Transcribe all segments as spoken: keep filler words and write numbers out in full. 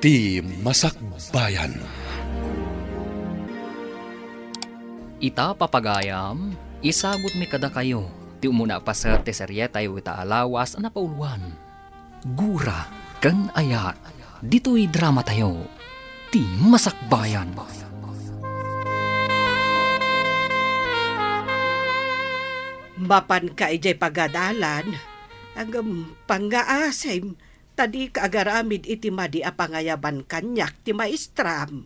Ti Masakbayan. Ita, papagayam, isagutmi kadakayo ti umuna a paset ti serietayo ita a lawas a napauluan, Gura ken Ayat, ditoy dramatayo, Ti Masakbayan. Mapanka idiay pagadalan, ngem pangngaasim, ta dika agaramid iti madi a pangayaban kaniak ti maestram.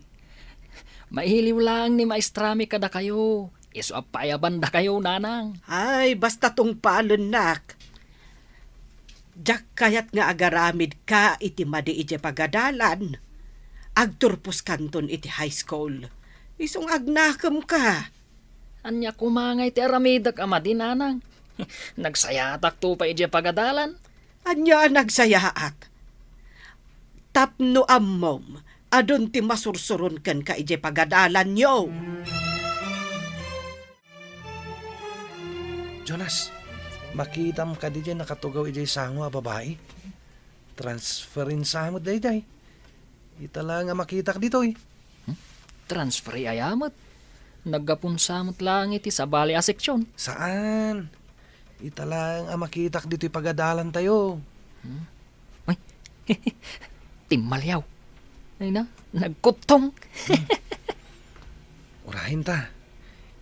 Mailiw laeng ni maestrami kadakayo, isu a paayabandakayo, nanang. Ay, basta tungpalennak. Diak kayat nga agaramidka iti madi idiay pagadalan. Agturposkanton iti high school. Isu nga agnakemka. Ania koma ngay ti aramidek a madi, nanang? Nagsayaatakto pay idiay pagadalan. Ania a nagsayaat? Tapno ammom, adun ti masursuron kenka idiay pagadalanyo. Jonas, makitam kadi diay nakatugaw idiay sango a babai? Transferensa met daydiay. Ita laeng a makitak ditoy. Hmm? Transfer aya met? Naggapunsa met laeng iti sabali a seksyon. Saan? Ita laeng a makitak ditoy pagadalantayo. Hmm? Ay, timmaliaw. Ay na, nagkuttong. Hmm. Urayen ta.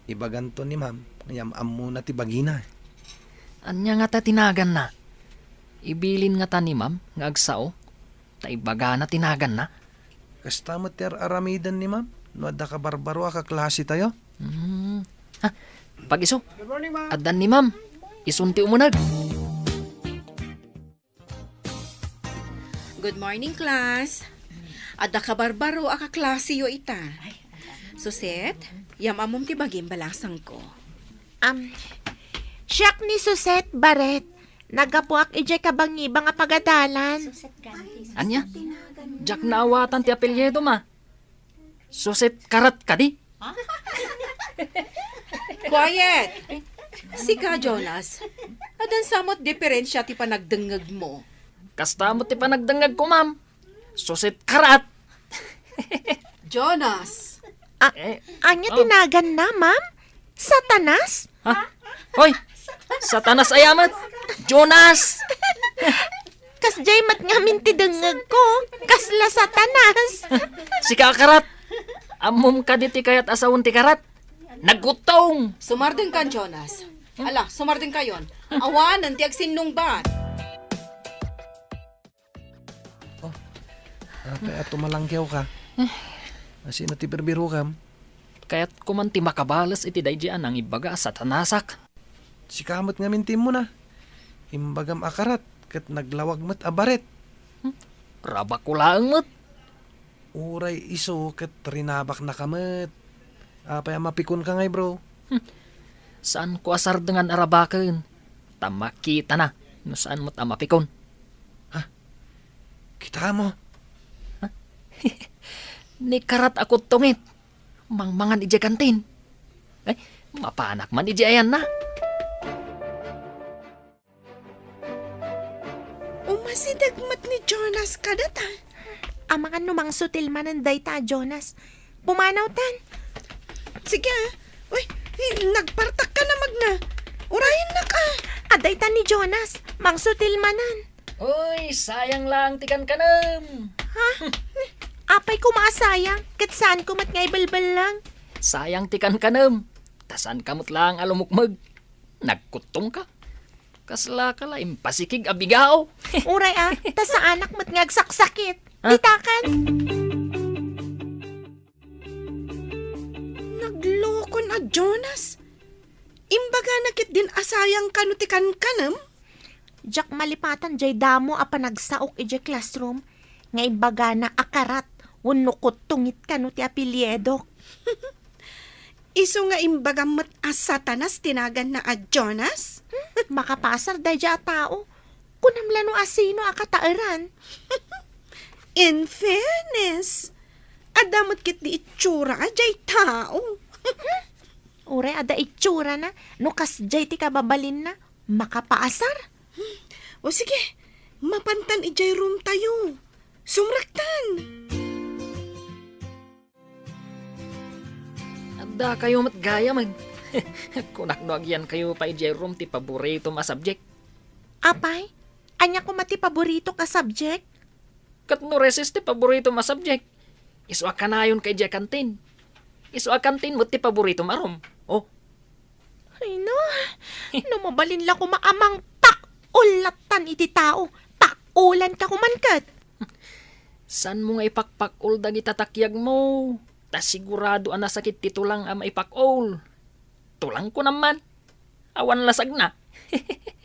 Ibaganto ni ma'am nga yam-ammona ti bagina. Ania ngata ti naganna? Ibilin ngata ni ma'am nga agsao, ta ibagana ti naganna. Kasta met ti ar-aramiden ni ma'am no adda kabarbaro a kaklasetayo. Hmm. Ha, pag-isu. Good morning, ma'am. Addan ni ma'am. Isun ti umuneg. Good morning, class. Adda kabarbaro a kaklaseyo ita. Suset, yam-ammom ti bagim, balasangko. Am, siak ni Suset Baret. Naggapuak idiay kabangibang a pagadalan. Ania? Diak naawatan ti apelyido, ma. Suset Karat kadi? Quiet! Sika, Jonas. Addan sa met diferensia ti panagdengngegmo. Kasta met ti panagdengngegko, ma'am. Suset Karat. Jonas. A-, Eh, ania oh. ti naganna, ma'am? Satanas? Ha? Hoy! Satanas aya met! Jonas! Kasdiay met ngamin ti dengngegko. Kasla Satanas. Sika a Karat! Ammom kadi ti kayat a sawen ti Karat? Nagkuttong! Sumardengkan, Jonas. Ala, sumardengkayon. Awanen ti agsinnungbat. Oh, apay a tumalangkewka? Eh. Asino ti birbirokam? Kayatko man ti makabales iti daydi a nangibaga a Satanasak. Sika met ngamin ti immuna. Imbagam a Karat ket naglawag met a Baret. Hmm? Rabakko laeng met. Uray isu ket rinabaknaka met. Apay a mapikonka ngay, bro? Hmm. Saanko a sardengan a rabaken. Ta makitana no saan met a mapikon. Ha? Kitaem? Ha? Ni Karat a kuttongit. Mangmangan idiay kantin. Ay, mapanak man idiay ayanna. Umasideg met ni Jonas kadata. Amangan no mangsutil manen dayta a Jonas. Pumanawtan. Sige, ah. Uy, eh, nagpartakka na magna. Urayennak, ah. Adayta ni Jonas. Mangsutil manen. Uy, sayang laeng ti kankanem. Ha? Apay koma a sayang? Ket saanko met nga ibelbellang. Sayang ti kankanem. Ta saanka met laeng a lumukmeg. Nagkuttongka. Kaslaka la impasikig a bigao. Uray a, ta saanak met nga agsaksakit. Ha? Bitakan. Naglokon a Jonas. Imbagana ketdin a sayang kano ti kankanem? Diak malipatan jay damo a panagsaok idiay classroom nga imbagana a Karat wenno Kuttongit kano ti apelyidok. Isu nga imbagam met a Satanas ti naganna a Jonas? Hmm, makapaasar daydiay a tao. Kunam la no asino a kataeran. In fairness, adda met ketdi itsura a jay tao. Uray adda itsurana, no kasjay ti kababalinna, makapaasar. O sige, mapantan idiay room tayo. Sumrektan! Dakayo met gayam. Kunak no agyankayo pay idiay room ti paboritom a subject. Apay, ania koma ti paboritok a subject? Ket no recess ti paboritom a subject, isu a kanayon ka idiay kantin. Isu a kantin met ti paboritom a room. Oh. Ay, no. No mabalin la koma a mangpak-ol lattan iti tao, pak-olan ka koman ket. Saanmo nga ipakpak-ol dagita takiagmo? Ta sigurado a nasakit ti tulang a maipak-ol. Tulang ko naman. Awan lasagna.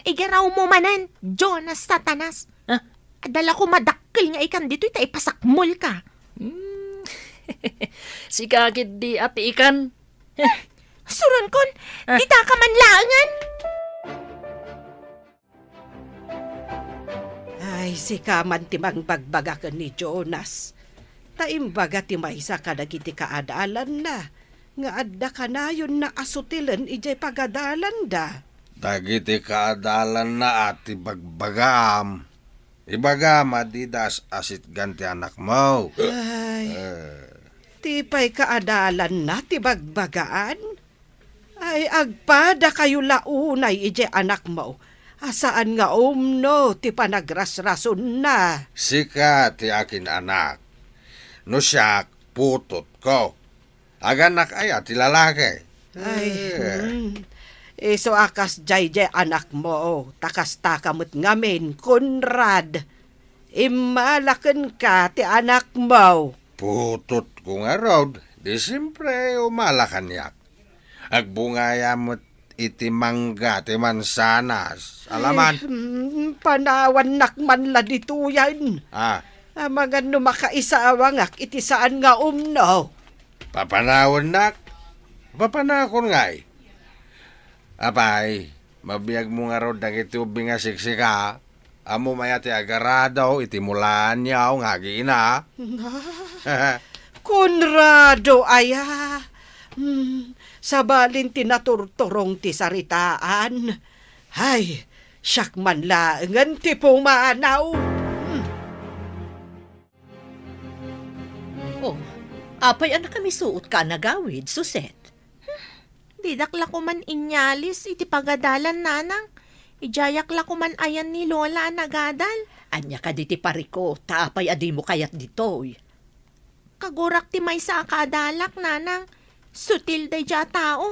Igarawmo manen, Jonas Satanas. Ha? Adda la koma dakkel nga ikan ditoy ta ipasakmol ka. Hmm. Sika ketdi a ti ikan. Suronkon, Ah. Dita ka man laengen. Ay, sika man ti mangbagbaga ken ni Jonas. Ta imbaga ti maysa kadagiti kaadalanna nga adda kanayonna a sutilen idiay pagadalanda. Dagiti kaadalanna a ti bagbagaam. Ibagam a dida as-asitgan ti anakmo. Ay, Eh. Ti pay kaadalanna ti bagbagaan? Ay, agpadakayo la unay idiay anakmo, a saan nga umno ti panagrasrasonna. Sika ti akin-anak. No siak, putotko. Agannak aya ti lalaki? Ay, Eh. hmm. Isu a kasdiay diay anakmo, ta kastaka met ngamin, Conrad. Immalakenka ti anakmo. Putotko ngarud, di siempre umala kaniak. Agbungaya met iti mangga ti mansanas. Alaman. Ay, mm, panawannak man la ditoyen. Ah. Amangan no makaisawangak iti saan nga umno. Papanawannak? Papanakon ngay. Apay, mabiagmo ngarud dagiti ubing a siksika? Ammom aya ti agarado iti mulaanyo nga agina? Conrado aya? Hmm, sabalin ti naturturong ti saritaan. Hay, siak man laengen ti pumanaw. Hmm. Oh, apay a nakamisuot ka a nagawid, Suset? Didak la koman inyalis iti pagadalan, nanang. Idiayak la koman ayan ni Lola a nagadal. Ania kadi ti pariko, ta apay a dimo kayat ditoy? Kagurak ti maysa a kaadalak, nanang. Sutil daydiay a tao.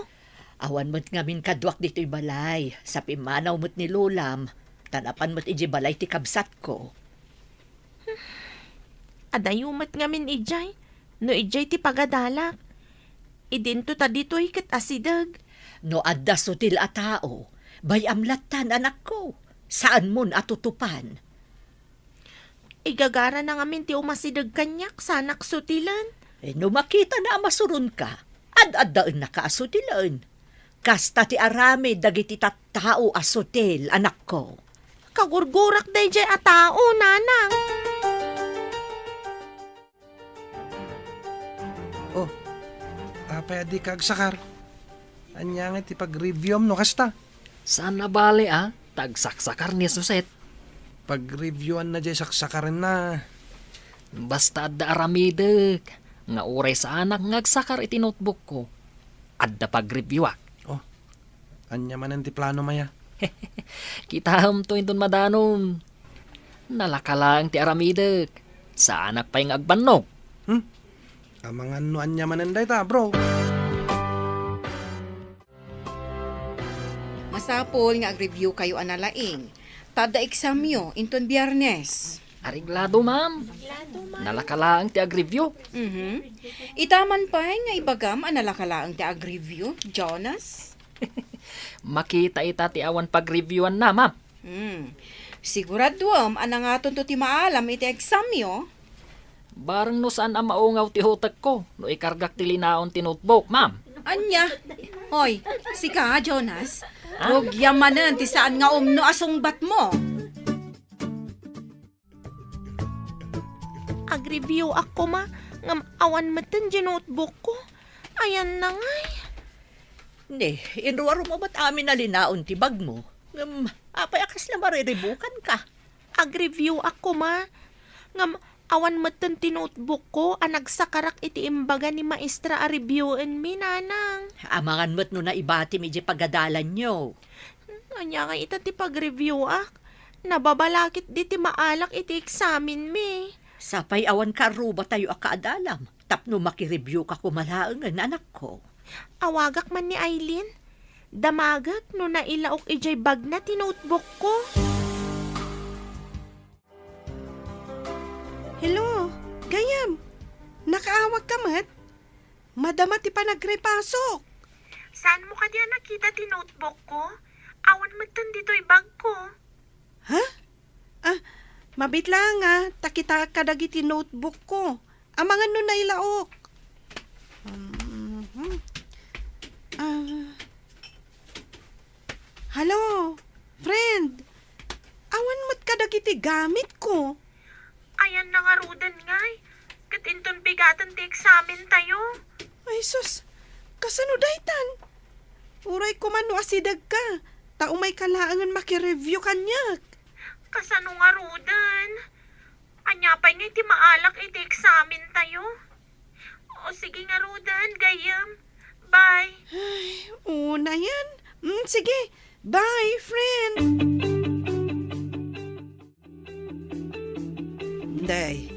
Awan met ngamin kaduak ditoy balay, sa pimmanaw met ni Lolam, ta napan met idiay balay ti kabsatko. Adayo met ngamin idiay, no idiay ti pagadalak. Idinto ta ditoy ket asideg. No adda sutil a tao, bay-am lattan, anakko. Saanmon a tutupan. Igagarana ngamin ti umasideg kaniak, sanak sutilen. Eh, no makitana a masuronka, ad-addaennaka a sutilen. Kasta ti aramid dagiti tattao a sutil, anakko. Kagurgurak daydiay a tao, nanang. Oh, apay a dika agsakar? Ania ngay ti pag-reviewam no kasta? Saan a bale a, ta agsaksakar ni Suset. Pag-reviewan na jay saksakarenna. Basta adda aramidek, nga uray saanak nga agsakar iti notebookko, adda pag-reviewak. Oh, ania manen ti planom aya? Kitaemto inton madanon. Nalaka laeng ti aramidek. Saanak pay nga agbannog. Hmm? Amangan no ania manen dayta, bro. Masapul nga ag-review kayo a nalaing. Ta adda examyo inton Biyernes. Areglado, ma'am. Nalaka laeng ti ag-review. Mhm. Ita man pay nga ibagam a nalaka laeng ti ag-review, Jonas? Makita ita ti awan pag-reviewan na, ma'am. Hmm. Siguraduem a nangatonto ti maalam iti examyo. Bareng no saan a maungaw ti utekko no ikargak ti linaon ti notebook, ma'am. Ania? Hoy, sika, Jonas? Ha? Rugiam manen ti saan nga umno a sungbatmo. Ag-review-ak koma, ngem awan metten diay notebookko. Ayan na ngay. Ne, inruarmo met amin a linaon ti bagmo. Ngem apay a kasla mariribukanka? Ag-review-ak koma, ngem Awan metten ti notebookko a nagsakarak iti imbaga ni maestra a reviewenmi, nanang. Amangan met no naibatim idiay pagadalanyo. Ania ngay ita ti pag-review-ak? Nababalakit di ti maalak iti eksamenmi. Sapay awan karrubatayo a kaadalam tapno makireviewka koma laengen, anakko. Awagak man ni Aileen. Damagek no nailaok idiay bagna ti notebookko. Hello, gayyem. Nakaawagka met? Madama ti panagrepasok. Saanmo kadi a nakita ti notebookko? Awan metten ditoy bagko. Ha? Ah, mabiit laeng a, ta kitaek kadagiti notebookko. Amangan no nailaok. Mhm. Ah. Hello, friend. Awan met kadagiti gamitko. Ayanna ngaruden ngay, ket inton bigaten ti eksamentayo. Ay sus, kasano daytan? Uray koma no asidegka, ta umayka laengen makireview kaniak. Kasano ngaruden? Ania pay ngay ti maalak iti eksamentayo? O sige ngaruden, gayyem. Bye. Ay, unayen. Mm, sige. Bye, friend. Day,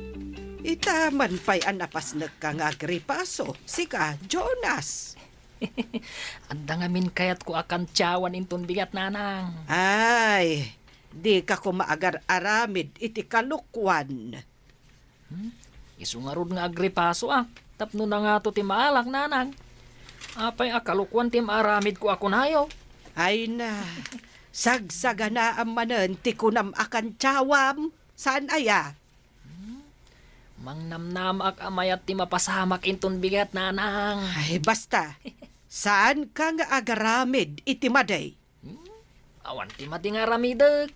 ita man pay a napasnekka nga agripaso, sika, Jonas. Adda ngamin kayatko a kantiawan inton bigat, nanang. Ay, dika koma agar-aramid iti kalokuan. Hmm? Isu ngarud nga agripaso a, tapno nangato ti maalak, nanang. Apay a kalokuan ti maaramidko a kunayo? Ay na, sagsaganaam manen ti kunam a kantiawam, saan aya? Hmm? Mangnamnamaak a mayat ti mapasamak inton bigat, nanang. Ay, basta. Saanka nga agaramid iti madi. Hmm? Awan ti madi nga aramidek.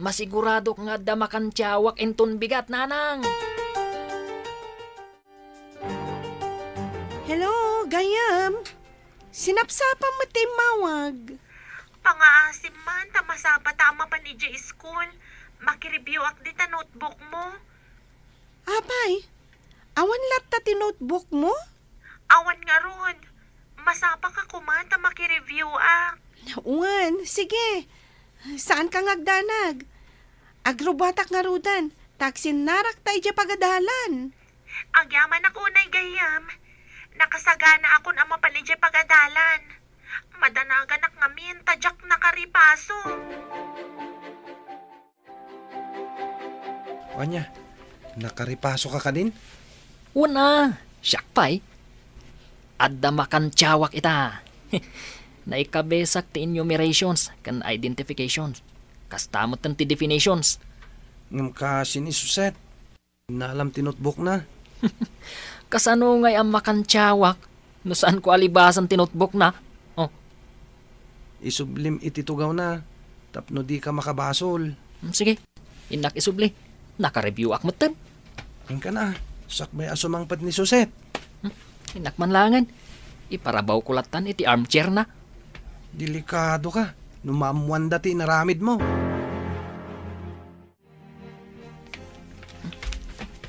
Masiguradok nga adda makantiawak inton bigat, nanang. Hello, gayyem. Sinapsapam met ti immawag. Pangaasim man ta masapata a mapan idiay school. Makireview-ak dita notebookmo. Apay, awan latta ti notebookmo? Awan ngarud. Masapaka koma ta makireview-ak. Wen, sige. Saanka nga agdanag. Agrubatak ngaruden, ta agsinnarakta idiay pagadalan. Agyamanak unay gayyem. Nakasaganaakon a mapan idiay pagadalan. Madanaganak ngamin ta diak nakaripaso. Ania, nakaripasoka kadin? Wen a, siak pay. Adda makantiawak ita. Naikabesak ti enumerations ken identifications. Kasta metten ti definitions. Ngem kaasi ni Suset, innalam ti notebookna. Kasano ngay a makantiawak no saanko a libasan ti notebookna? Oh. Isublim iti tugawna tapno dika makabasol. Hmm, sige. Innak isubli. Nakareview-ak metten. Inka na, sakbay a sumangpet ni Suset. Hmm, innak man laengen. Iparabawko lattan iti armchair-na. Delikadoka no maammoanda ti inaramidmo.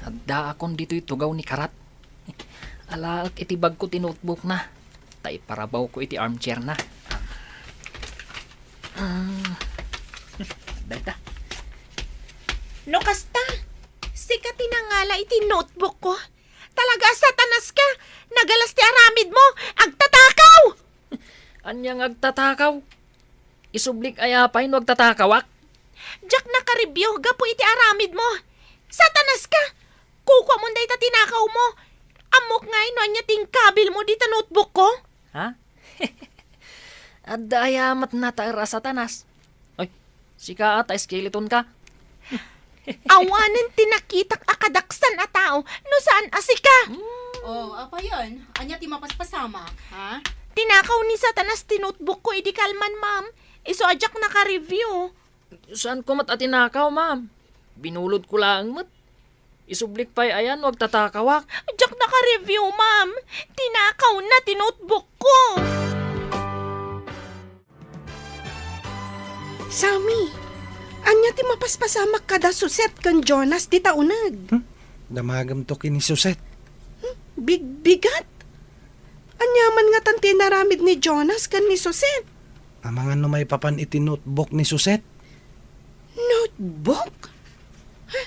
Addaakon ditoy tugaw ni Karat. Alaek iti bagko ti notebookna, ta iparabawko iti armchair-na. Ah. Dayta. No kasta, sika ti nangala iti notebookko. Talaga a Satanas ka! Nagalas ti aramidmo! Agtatakaw! Ania nga agtatakaw? Isublik aya pay no agtatakawak? Diak nakareview gapu iti aramidmo. Satanas ka! Kukuamon dayta tinakawmo. Ammok ngay no ania ti inkabilmo dita notebookko. Ha? Adda aya met nataer a Satanas? Oy, sika a ta skeleton ka. Awanen ti nakitak a kadaksan a tao no saan a sika. Oh, apayen? Ania ti mapaspasamak, ha? Tinakaw ni Satanas ti notebookko idi kalman, ma'am. Isu a diak nakareview. Saanko met a tinakaw, ma'am. Binulodko laeng met. Isublik pay aya no agtatakawak. Diak nakareview, ma'am. Tinakawna ti notebookko. Sammy, ania ti mapaspasamak kada Suset ken Jonas dita uneg? Hmm? Damagemto ken ni Suset. Bigbigat? Ania man ngatan ti inaramid ni Jonas ken ni Suset? Amangan no maipapan iti notebook ni Suset. Notebook? Ha?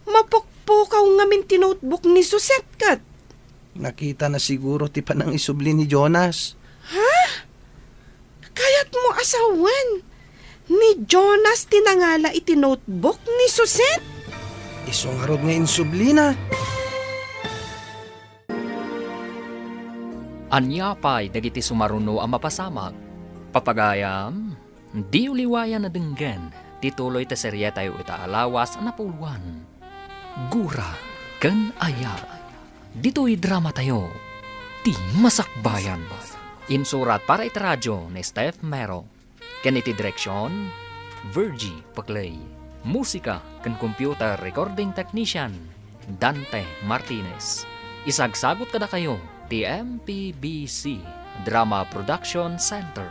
Mapukpukaw ngamin ti notebook ni Suset ket? Nakitana siguro ti panangisubli ni Jonas. Ha? Kayatmo a sawen, ni Jonas ti nangala iti notebook ni Suset? Isu ngarud nga insublina. Ania pay dagiti sumaruno a mapasamak? Papagayam, diyo liwayan a denggen ti tuloy ti serietayo ita a lawas a napuloan, Gura ken Aya. Ditoy dramatayo, Ti Masakbayan. Insurat para iti radio ni Steph Mero. Ken iti direksion, Virgie Paclay. Musika ken computer recording technician, Dante Martinez. Isagsagut kadakayo ti M P B C Drama Production Center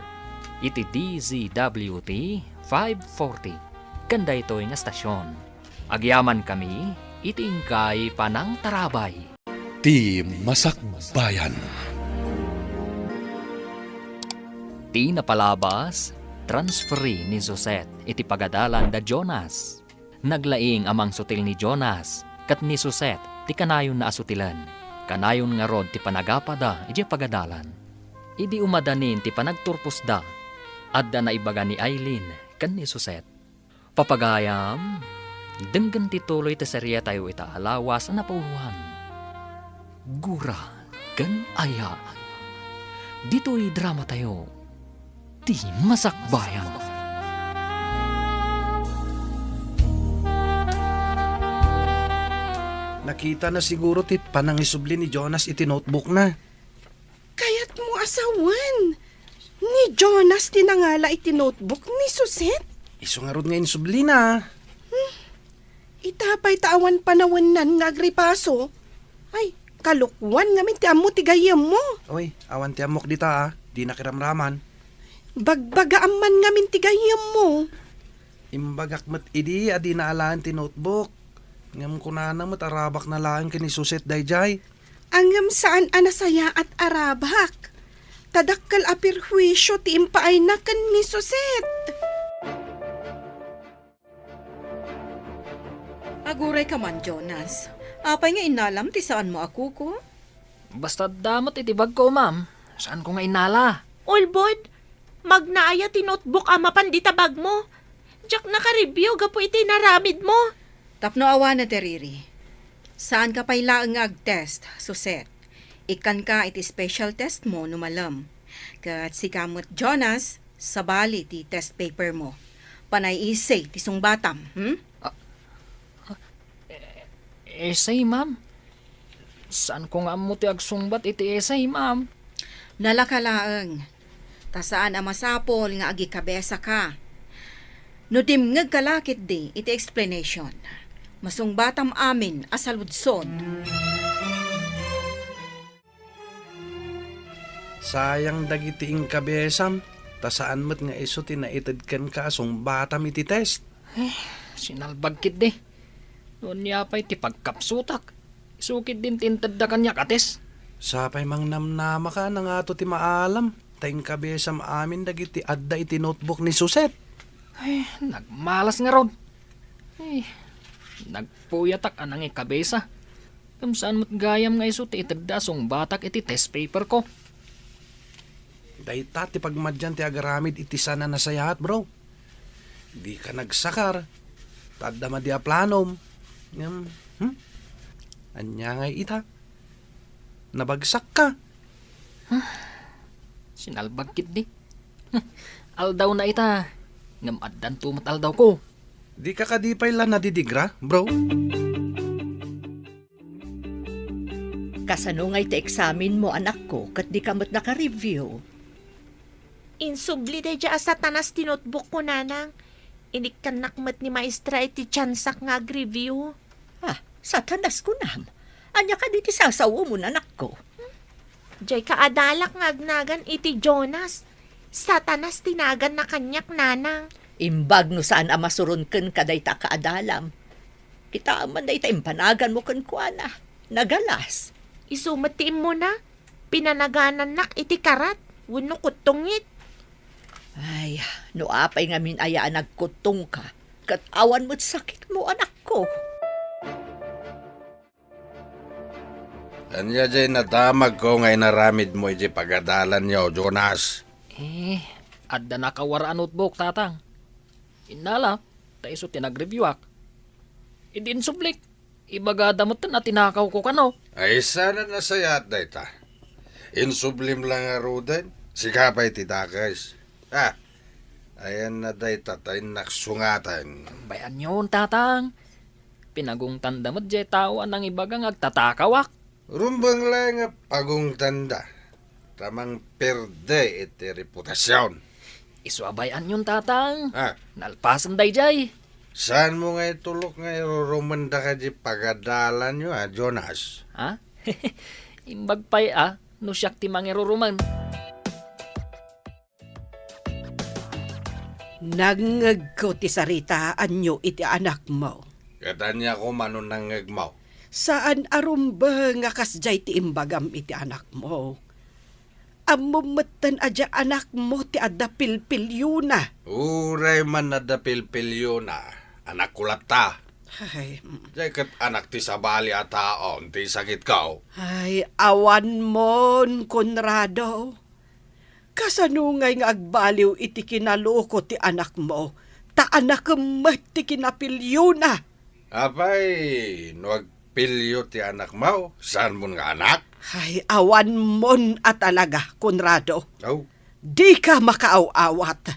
iti D Z W T five forty ken daytoy nga estasion. Agyamankami iti inkay panangtarabay. Ti Masakbayan. Ti napalabas, transferi ni Suset iti pagadalan da Jonas. Naglaing a mangsutil ni Jonas ket ni Suset ti kanayonna a sutilen. Kanayon ngarud ti panagapada idiay pagadalan. Idi umadanin ti panagturposda, adda naibaga ni Aileen ken ni Suset. Papagayam, denggen ti tuloy ti serietayo ita a lawas a napuloan, Gura ken Aya. Ditoy dramatayo, Ti Masakbayan. Nakitana siguro ti panangisubli ni Jonas iti notebookna. Kayatmo a sawen, ni Jonas ti nangala iti notebook ni Suset? Isu ngarud nga insublina. Hmm. Ita pay ta awan panawennan nga agripaso. Ay, kalokuan ngamin ti ammo ti gayyemmo. Oy, awan ti ammok dita, a. Dina kiramraman. Bagbagaam man ngamin ti gayyemmo. Imbagak met idi a dina alaen ti notebook. Ngem kunana met a rabakna laeng ken ni Suset daydiay. Ngem saan a nasayaat a rabak. Ta dakkel a perhuisio ti impaayna ken ni Suset. Agurayka man, Jonas. Apay nga innalam ti saanmo a kuko? Basta adda met iti bagko, ma'am. Saanko nga innala. Ulbod, magna aya ti notebook a mapan dita bagmo? Diak naka-review gapu iti inaramidmo. Tapno awanen ti riri. Saanka pay laeng nga agtest, Suset. Ikkanka iti special test mo no malem. Ket sika met, Jonas, sabali ti test paper mo. Panay essay ti sungbatam, hmm? Ah, ah, e-, essay, ma'am? Saanko nga ammo ti agsungbat iti essay, ma'am. Nalaka laeng. Ta saan a masapul nga agikabesaka. No dimngegka la ketdi iti explanation, masungbatam amin a saludsod. Sayang dagiti inkabesam, ta saan met nga isu ti naited kenka a sungbatam iti test. Eh, sinalbag ketdi. No ania pay ti pagkapsutak, isu ketdin ti intedda kaniak a test. Sapay mangnamnamaka a nangato ti maalam, ta inkabesam amin dagiti adda iti notebook ni Suset. Ay, nagmalas ngarud. Ay, nagpuyatak a nangikabesa. Ngem saan met gayam nga isu ti itedda a sungbatak iti test paper ko. Dayta ti pagmadian ti agaramid iti saan a nasayaat, bro. Dika nagsakar, ta adda madi a planom. Ngem, hmm? Ania ngay ita? Nabagsakka. Sinalbag ketdi. Aldawna ita, ngem addanto met aldawko. Dika kadi pay la nadidigra, bro? Kasano ngay ti eksamenmo, anakko, ket dika met naka-review? Insubli daydiay a Satanas ti notebookko, nanang. Inikkannak met ni maestra iti tiansak nga ag-review. Ah, Satanas kunam? Ania kadi ti sasawom, anakko? Diay kaadalak nga agnagan iti Jonas. Satanas ti naganna kaniak, nanang. Imbag no saan a masuron kenka dayta a kaadalam. Kitaem man dayta impanaganmo kenkuana. Nagalas. Isu met ti immuna. Pinanaganannak iti karat wenno kuttongit. Ay, no apay ngamin aya a nagkuttongka, ket awan met sakitmo, anakko. Ania jay nadamagko nga inaramidmo iti pagadalanyo, Jonas? Eh, adda nakawar a notebook, Tatang. Innala, ta isu ti nagreviewak. Idi insublik, ibagada metten a tinakawko kano. Ay, saan a nasayaat dayta? Insublim la ngaruden, sika pay ti dakes. Ah, ayanna dayta ta innak sungaten. Bay-anyon, Tatang. Pinagungtanda met jay tao a nangibaga nga agtatakawak. Rumbeng laeng nga pagungtanda, ta mangperde iti reputasion. Isu a bay-anyon, Tatang. Ah. Nalpasen dayjay. Saanmo nga itulok nga irurumendaka iti pagadalanyo, a, Jonas? Ha? Imbag pay a, no siak ti mangirurumen. Nangngegko ti saritaanyo iti anakmo. Ket ania koma no nangngegmo? Saan a rumbeng nga kasdiay ti imbagam iti anakmo. Ammom metten a diay anakmo ti adda pilpiliona. Uray man adda pilpiliona, anakko latta. Ay, mm. Diay ket anak ti sabali a taon ti sakitko. Ay, awanmon, Conrado. Kasano ngay nga agbaliw iti kinaloko ti anakmo, ta anakem met ti kinapiliona? Apay, no agpilio ti anakmo, saanmon nga anak? Ay, awanmon a talaga, Conrado. Aw. Dika makaaw-awat.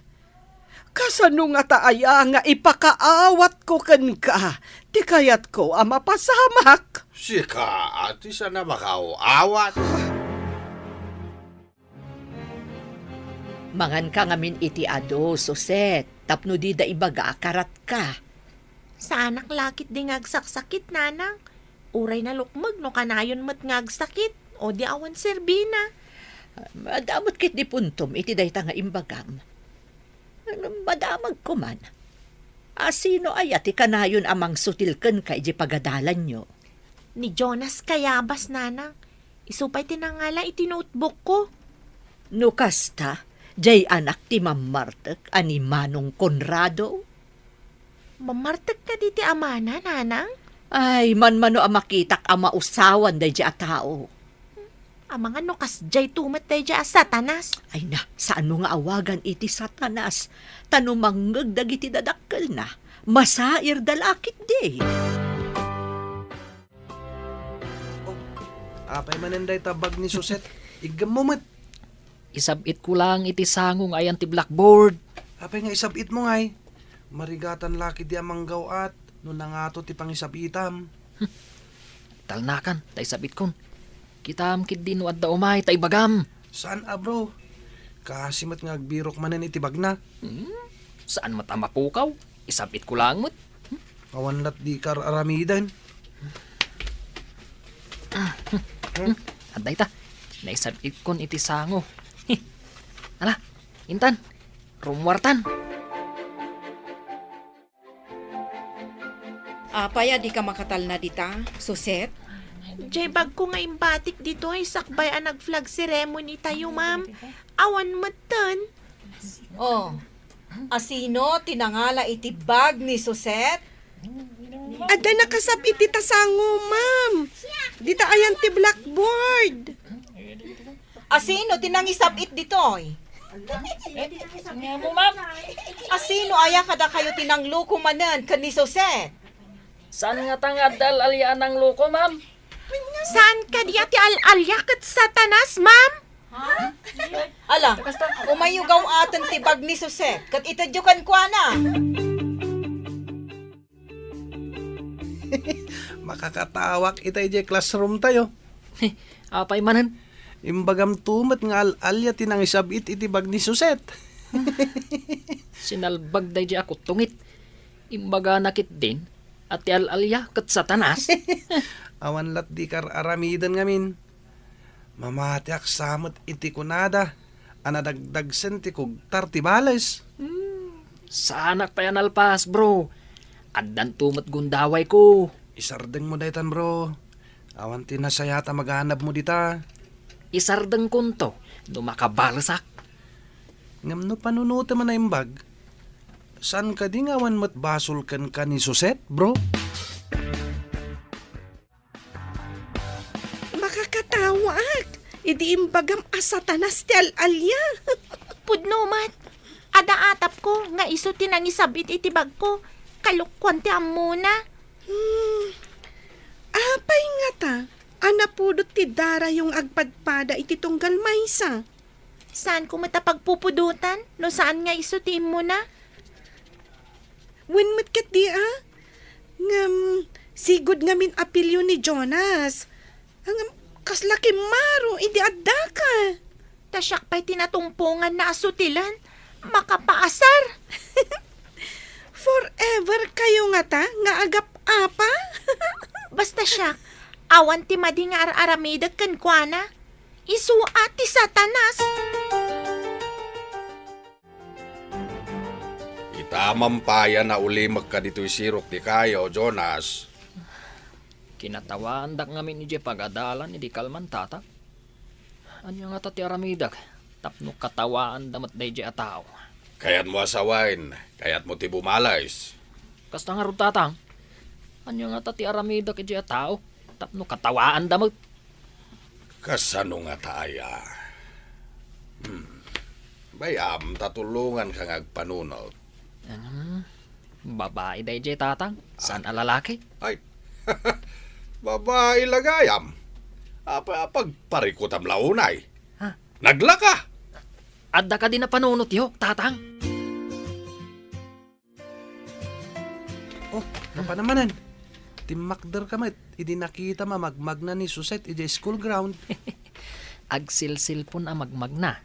Kasano ngata aya nga ipakaawatko kenka ti kayatko a mapasamak? Sika a ti saan a makaaw-awat. Manganka ngamin iti adu, Suset, tapno dida ibaga a karatka. Saanak la ketdi nga agsaksakit, nanang. Uray nalukmeg no kanayon met nga agsakit, o di awan serbina. Adda met ketdi puntom iti dayta nga imbagam. Madamagko man. A, sino aya ti kanayon a mangsutil kenka idiay pagadalanyo? Ni Jonas Cayabas, nanang. Isu pay ti nangala iti notebookko. No kasta, diay anak ti mammartek a ni Manong Conrado? Mammartek kadi ti amana, nanang? Ay, manmano a makitak a mausawan daydiay a tao. Amangan no kasdiay to met daydiay a Satanas. Ay na, saanmo nga awagan iti Satanas, ta no mangngeg dagiti dadakkelna, masairda la ketdi. Oh, apay manen dayta bag ni Suset? Iggammo met. Isab-itko laeng iti sango nga ayan ti blackboard. Apay nga isab-itmo ngay? Marigatan la ketdi a manggaw-at no nangato ti pangisab-itam. Talnakan, ta isab-itkon. Kitaem ketdi no adda umay ta ibagam. Saan a, bro? Kaasi met nga agbirok manen iti bagna. Hmm? Saan met a mapukaw? Isab-itko laeng met. Awan lat dika ar-aramiden. Adda ita. Naisab-itkon iti sango. Ala, intan. Rummuartan. Apay a dika makatalna dita, Suset? Jay bagko nga imbatik ditoy sakbay a nag-flag ceremony tayo, ma'am. Awan metten. Oh, asino ti nangala iti bag ni Suset? Adda nakasab-it dita sango, ma'am. Dita ayan ti blackboard. Asino ti nangisab-it ditoy? Asino aya kadakayo ti nangloko manen ken ni Suset? Saan ngata nga adda al-alia a nangloko, ma'am? Saan kadi a ti al-alia ket Satanas, ma'am? Ala, umayyo gaw-aten ti bag ni Suset, ket itedyo kenkuana. Makakatawak ita idiay classroom tayo. Apay manen? Imbagamto met nga al-alia ti nangisab-it iti bag ni Suset. Sinalbag daydiay a kuttongit. Imbagana ketdin a ti al-alia ket Satanas. Awan lat dika ar-aramiden ngamin. Mamatiak sa met iti kunada a nadagdagsen ti kugtar ti bales. Hmm, saanak pay a nalpas, bro. Addanto met gundawayko. Isardengmo daytan, bro. Awan ti nasayaat a maganabmo dita. Isardengkonto no makabalesak. Ngem no panunotem a naimbag, saan kadi nga awan met basol kenka ni Suset, bro? Makakatawaak idi imbagam a Satanas ti al-alia. Pudno met. Adda atapko nga isu ti nangisab-it iti bagko. Kalokuan ti ammona. Hmm. Apay ngata a napudot ti darayo nga agpadpada iti tunggal maysa? Saanko met a pagpupudotan no saan nga isu ti immuna? Wen met ketdi a? Ngem, sigud ngamin a pilio ni Jonas. Ngem, kasla kimmaro idi addaka. Ta siak pay ti natungponganna a sutilen. Makapaasar. Forever kayo ngata nga agap-apa? Basta siak, awan ti madi nga ar-aramidek kenkuana. Isu a ti Satanas. Ita mampayan a ulimek kaditoy sirok ti kayo, Jonas. Kinatawaandak ngamin idiay pagadalan idi kalman, Tatang. Ania ngata ti aramidek tapno katawaanda met daydiay a tao? Kayatmo a sawen, kayatmo ti bumalis. Kasta ngarud, Tatang. Ania ngata ti aramidek idiay a tao tapno katawaanda met? Kasano ngata aya? Hmm. Bay-am ta tulonganka nga agpanunot. Hmm. Babai daydiay, Tatang. Saan a lalaki? Ay. Babai la gayam. Apa, pagparikutam la unay? Ha? Naglaka! Adda kadi napanunotyo, Tatang? Oh, napanamanan. Timmakder ka met idi nakitam a magmagna ni Suset idiay school ground. Agsilsilpon a magmagna.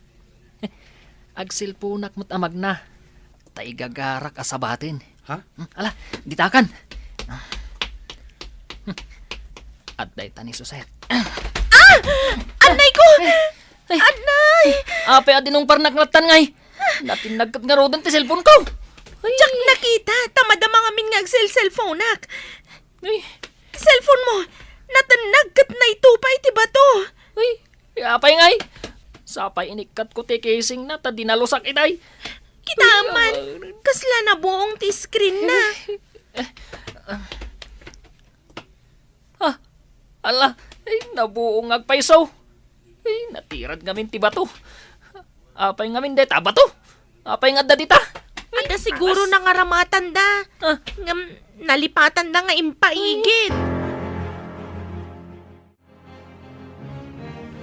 Agsilponak met a magna. Ta igagarak a sabaten. Ha? Hmm, ala, ditakan. Adda ita ni Suset. Ah! Annay ko! Ay. Annay! Apay a dinungparnak natan ngay? Natinnag ket ngaruden ti cellphone ko. Ay. Diak nakita, ta madama ngamin nga agselselphonak. Ay. Cellphone mo, natennag ket naitupa iti bato. Ay, apay ngay? Sapay inikkatko ti casingna ta dinalusak itay. Kitaman, ay, kasla nabuong ti screen na. Ah, ala, ay, nabuong nga agpayso. Ay, natirad ngamin ti bato. Apay ngamin dayta a bato? Apay nga adda dita? Adda siguro nangaramatanda. Ah. Ngem nalipatanda nga impaigid.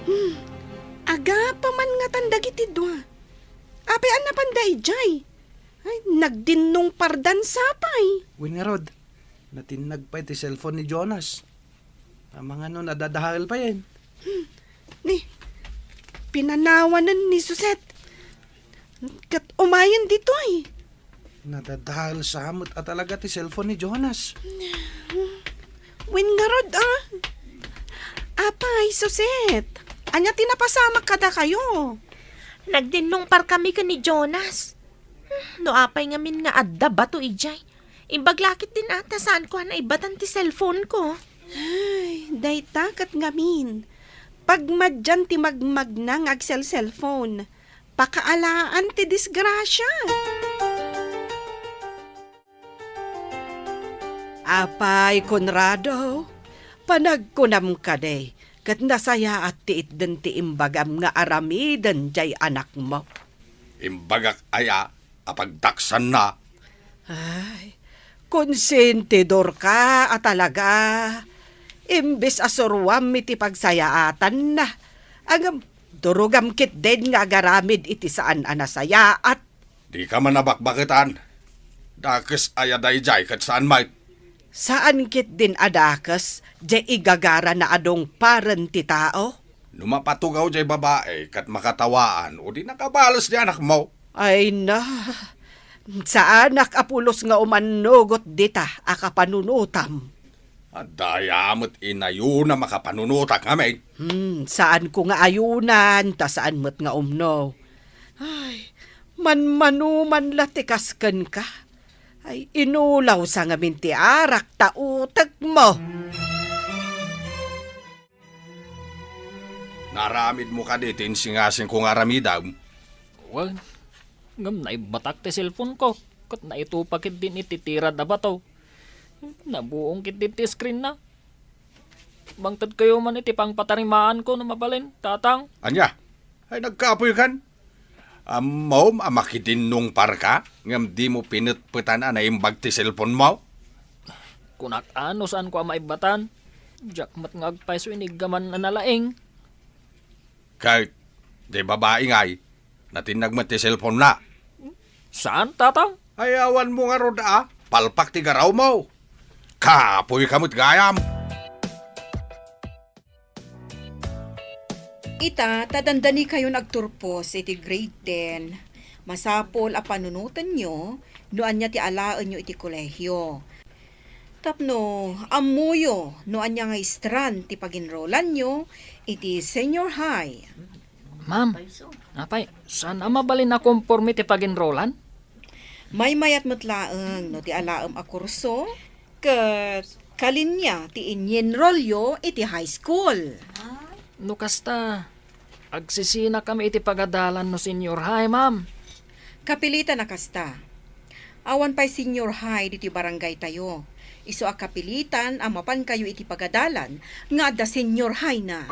Hmm, agapa man ngatan dagiti dua. Apay a napanda idiay? Ay, nagdinnungpardan sapay. Wen ngarud, natinnag pay ti cellphone ni Jonas. Amangan no nadadael payen. Hmm. Ni, pinanawanen ni Suset. Ket umayen ditoy. Nadadael sa met a talaga ti cellphone ni Jonas. Wen ngarud, ah. Apay, Suset, ania ti napasamak kadakayo? Nagdinnungparkami ken ni Jonas. No apay ngamin nga adda bato idiay, imbag la ketdin a ta saanko a naibatan ti cellphone ko. Ay, dayta ket ngamin. Pagmadian ti magmagna nga agselselphone. Pakaalaan ti disgrasia. Apay, Conrado, panagkunam kadi, ket nasayaat ti itden ti imbagam nga aramiden diay anakmo. Imbagak aya a pagdaksanna? Ay, konsentidorka a talaga. Imbes a suroam iti pagsayaatanna, ngem durogam ketdin nga agaramid iti saan a nasayaat. Dika man a bakbaketan. Dakes aya daydiay ket saan met? Saan ketdin a dakes diay igagarana a dungparen ti tao? No mapatugaw diay babai ket makatawaan, o di nakabales diay anakmo. Ay na, saanak a pulos nga umannugot dita a kapanunotam. Adda aya met inayonam a kapanunotak ngamin? Hmm, saanko nga ayonan, ta saan met nga umno. Ay, manmano man la ti kas kenka. Ay, inulawsa ngamin ti arak ta utekmo. Naaramidmo kadi ti insingasingko nga aramidem? Wen, ngem naibbatak ti cellphone-ko, ket naitupak ketdin iti tirad a bato. Nabuong ketdin ti screen-na. Bangtedkayo man iti pangpatarimaanko no mabalin, Tatang. Ania? Ay, nagkapoykan? Ammom a makidinnungparka, ngem dimo pinetpetan a naimbag ti cellphone-mo? Kunak a no saanko a maibbatan. Diak met nga agpayso iniggaman a nalaing. Ket, di babai ngay, natinnag met ti cellphone-na. Saan, Tatang? Ay, awanmo ngarud a, palpak ti garawmo. Kapoyka met gayam. Ita, ta dandanikayon agturpos iti grade ten, masapul a panunotenyo no ania ti alaenyo iti kolehio. Tapno ammoyo no ania nga strand ti paginrolanyo iti senior high. Ma'am, apay, saan a mabalin a komporme ti paginrolan? Maymayat met laeng no ti alaem a kurso ket kalinya ti inyinrolyo iti high school. No kasta, agsisinakami iti pagadalan no senior high, ma'am. Kapilitan a kasta. Awan pay senior high ditoy barangaytayo. Isu a kapilitan a mapankayo iti pagadalan nga adda senior high na.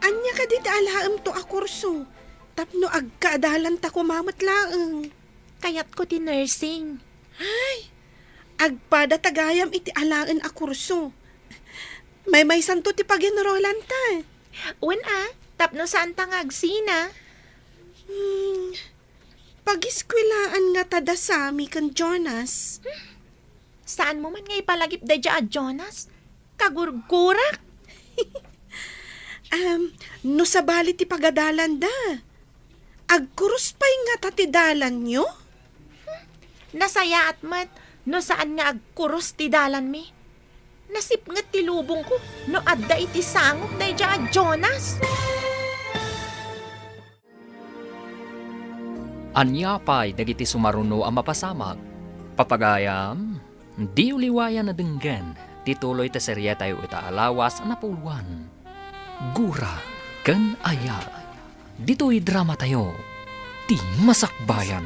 Ania kadi ti alaemto a kurso? Tapno agkaadalanta koma met laeng. Kayatko ti nursing. Ay, agpada ta gayam iti alaen a kurso. Maymaysanto ti paginrolanta. Wen a, tapno saanta nga agsina. Hmm, pagiskuelaan ngata da Sammy ken Jonas. Saanmo man nga ipalagip daydiay a Jonas? Kagurgurak! Em, no sabali ti pagadalanda, agkurus pay ngata ti dalanyo? Nasayaat met no saan nga agkurus ti dalanmi. Nasipnget ti lubongko no adda iti sangok daydiay a Jonas. Ania pay dagiti sumaruno a mapasamak? Papagayam, diyo liwayan a denggen ti tuloy ti serietayo ita a lawas a napuloan, Gura ken Ayat. Ditoy dramatayo, Ti Masakbayan.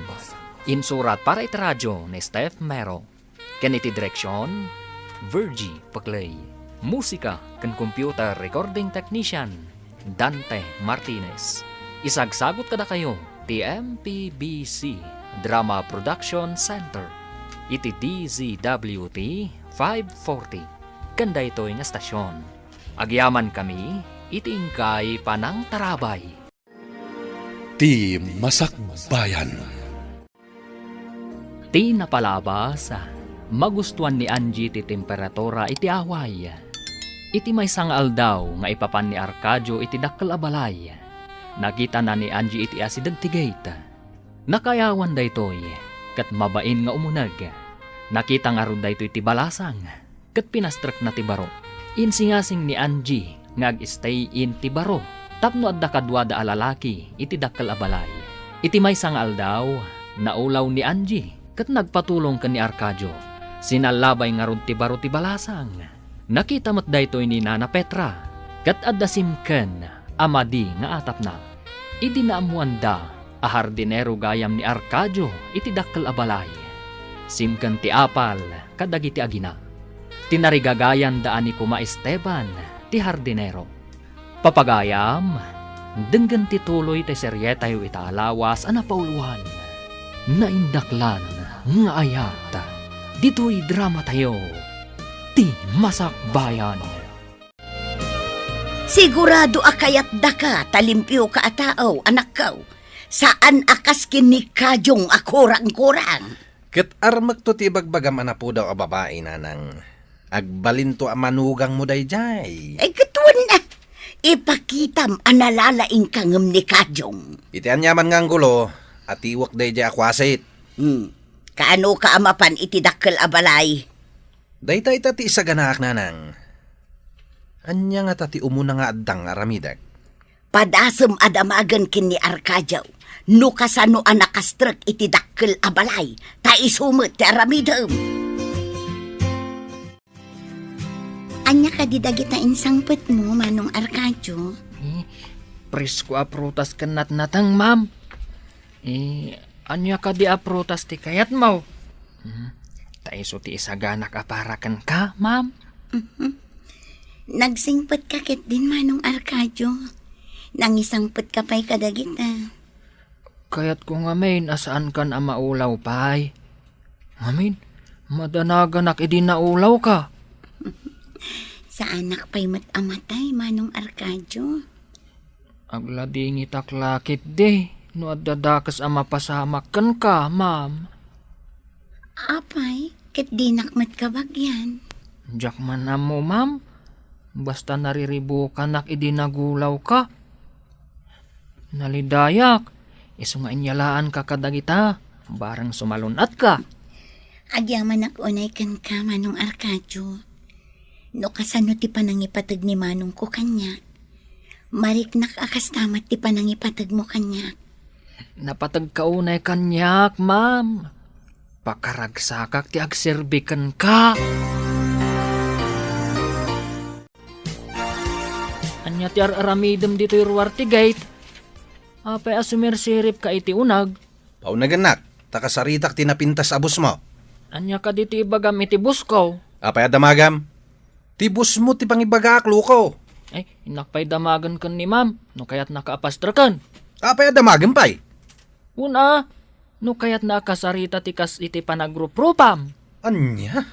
Insurat para iti radio ni Steph Mero. Ken iti direksion, Virgie Paclay. Musika ken computer recording technician, Dante Martinez. Isagsagut kadakayo ti M P B C Drama Production Center iti D Z W T five forty. Ken daytoy nga estasion, agyamankami iti inkay panangtarabay. Ti Masakbayan. Ti napalabas, magustuan ni Angie ti temperatura iti away. Iti maysa nga aldaw nga ipapan ni Arcadio iti dakkel a balay, nakitana ni Angie iti asideg ti gate. Nakaayawan daytoy, ket mabain nga umuneg. Nakita ngarud daytoy ti balasang ket pinastrekna ti baro. Insingasing ni Angie nga ag-stay in ti baro tapno adda kaduada a lalaki iti dakkel a balay. Iti maysa nga aldaw, naulaw ni Angie ket nagpatulong ken ni Arcadio. Sinallabay ngarud ti baro ti balasang. Nakita met daytoy ni Nana Petra ket adda simken a madi nga atapna. Idi naammoanda a hardinero gayam ni Arcadio iti dakkel a balay, simken ti apal kadagiti agina. Tinarigagayanda a ni Kuma Esteban ti hardinero. Papagayam, denggen ti tuloy ti serietayo ita a lawas a napauloan, Naindaklan nga Ayat, ditoy dramatayo, Ti Masakbayan. Sigurado a kayatka ta limpioka a tao, anakko. Saan a kas ken ni Kajong a kurang-kurang. Ket armekto ti ibagbagam a napudaw a babai, nanang. Agbalinto a manugangmo daydiay. Ay, ket wen a. Ipakitam a nalalaingka ngem ni Kajong. Iti aniaman nga anggulo, atiwek daydiay a kuasit. Hmm. Kaanoka a mapan iti dakkel a balay? Dayta ita ti isaganaak, nanang. Ania ngata ti umuna nga addang nga aramidek? Padasem a damagen ken ni Arcadio. no kasano a nakastrek iti dakkel a balay, ta isu met ti aramidem. Ania kadi dagita insangpetmo, Manong Arcadio? Eh, presko a prutas ken natnateng, ma'am. Eh, ania kadi a prutas ti kayatmo? Hmm, ta isu ti isaganak a para kenka, ma'am. Mhm. Nagsingpetka ketdin, Manong Arcadio. Nangisangpetka pay kadagita. Kayatko ngamin a saankan a maulaw pay. Ngamin, madanaganak idi naulawka. Saanak pay met a matay, Manong Arcadio. Agladingitak la ketdi no adda dakes a mapasamak kenka, ma'am. Apay, ket dinak met kabagian. Diak man ammo, ma'am. Basta nariribukanak idi nagulawka. Nalidayak, isu nga inyalaanka kadagita, bareng sumalun-atka. Agyamanak unay kenka, Manong Arcadio. No kasano ti panangipateg ni manongko kaniak, mariknak a kasta met ti panangipategmo kaniak. Napategka unay kaniak, ma'am. Pakaragsakak ti agserbi kenka. Ania ti ar-aramidem ditoy ruar ti gate? Apay a sumirsiripka iti uneg? Paunegennak, ta kasaritak ti napintas a bossmo. Ania kadi ti ibagam iti bossko? Apay a damagam? Ti bossmo ti pangibagaak, loko. Ay, innak pay damagen ken ni ma'am, no kayatnaka a pastreken. Apay a damagem pay? Wen a, no kayatna a kasarita ti kas iti panagruprupam. Ania?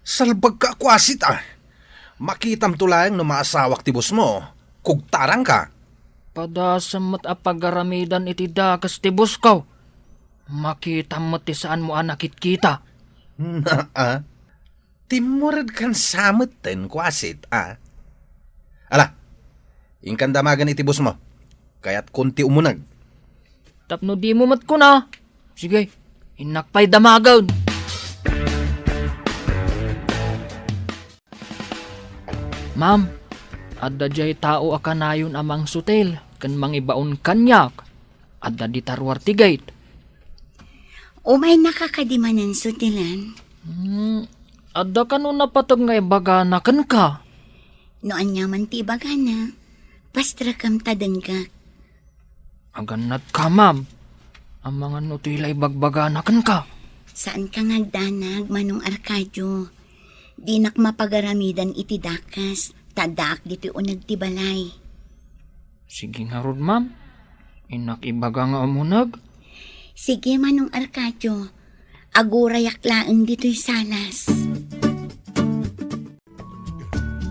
Salbagka a kuasit a. Makitamto laeng no maasawak ti bossmo. Kugtarangka. Padasem met a pagaramidan iti dakes ti bossko. Makitam met ti saanmo a nakitkita. Naa. Timmuredkan sa metten, kuasit a. Ala, inkan damagen iti bossmo. Kayatkon ti umuneg. Tapno dimo met kuna. Sige, innak pay damagen. Ma'am, adda diay tao a kanayon a mangsutil ken mangibaon kaniak. Adda dita ruar ti gate. Umaynaka kadi manen sutilen? Hmm, adda kano napateg nga ibagana kenka? No aniaman ti ibagana, pastrekem ta dengngek. Agannatka, ma'am. Amangan no toy la ibagbagana kenka. Saanka nga agdanag, Manong Arcadio. Dinak mapagaramidan iti dakes, ta addaak ditoy uneg ti balay. Sige ngarud, ma'am. Innak ibaga nga umuneg. Sige, Manong Arcadio. Agurayak laeng ditoy salas.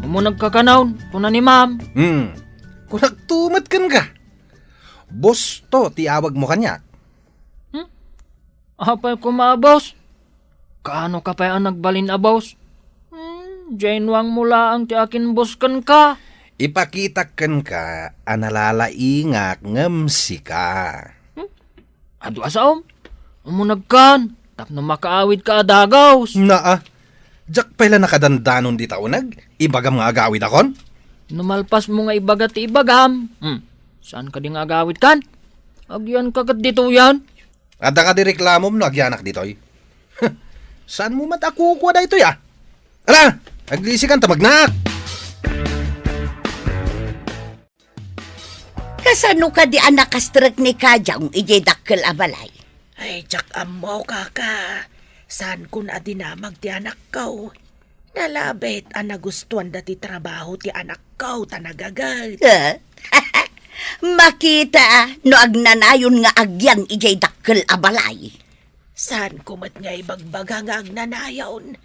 Umunegka kano, kuna ni ma'am. Hmm. Kunakto met kenka. Boss to ti awagmo kaniak. Hmm? Apay koma a boss? Kaano ka pay a nagbalin a boss? Hmm, diay nuangmo laeng ti akin-boss kenka. Ipakitak kenka a nalalaingak ngem sika. Hmm? Adu a saom? Umunegkan, tapno makaawidka a dagus. Naa, diak pay la nakadandanon dita uneg, ibagam nga agawidakon? No malpasmo nga ibaga ti ibagam, hmm, saan kadi nga agawidkan? Agyanka ket ditoyen. Adda kadi reklamom no agyanak ditoy? Saanmo met a kukua daytoy a? Ala, aglisikan ta magnak! Kasano kadi a nakastrek ni Kajang idiay dakkel a balay? Ay, diak ammo, kaka. Saankon a dinamag ti anakko. Nalabit a nagustuanda ti trabaho ti anakko ta nagaget. Eh? Makita no agnanayon nga agyan idiay dakkel a balay. Saanko met nga ibagbaga nga agnanayon.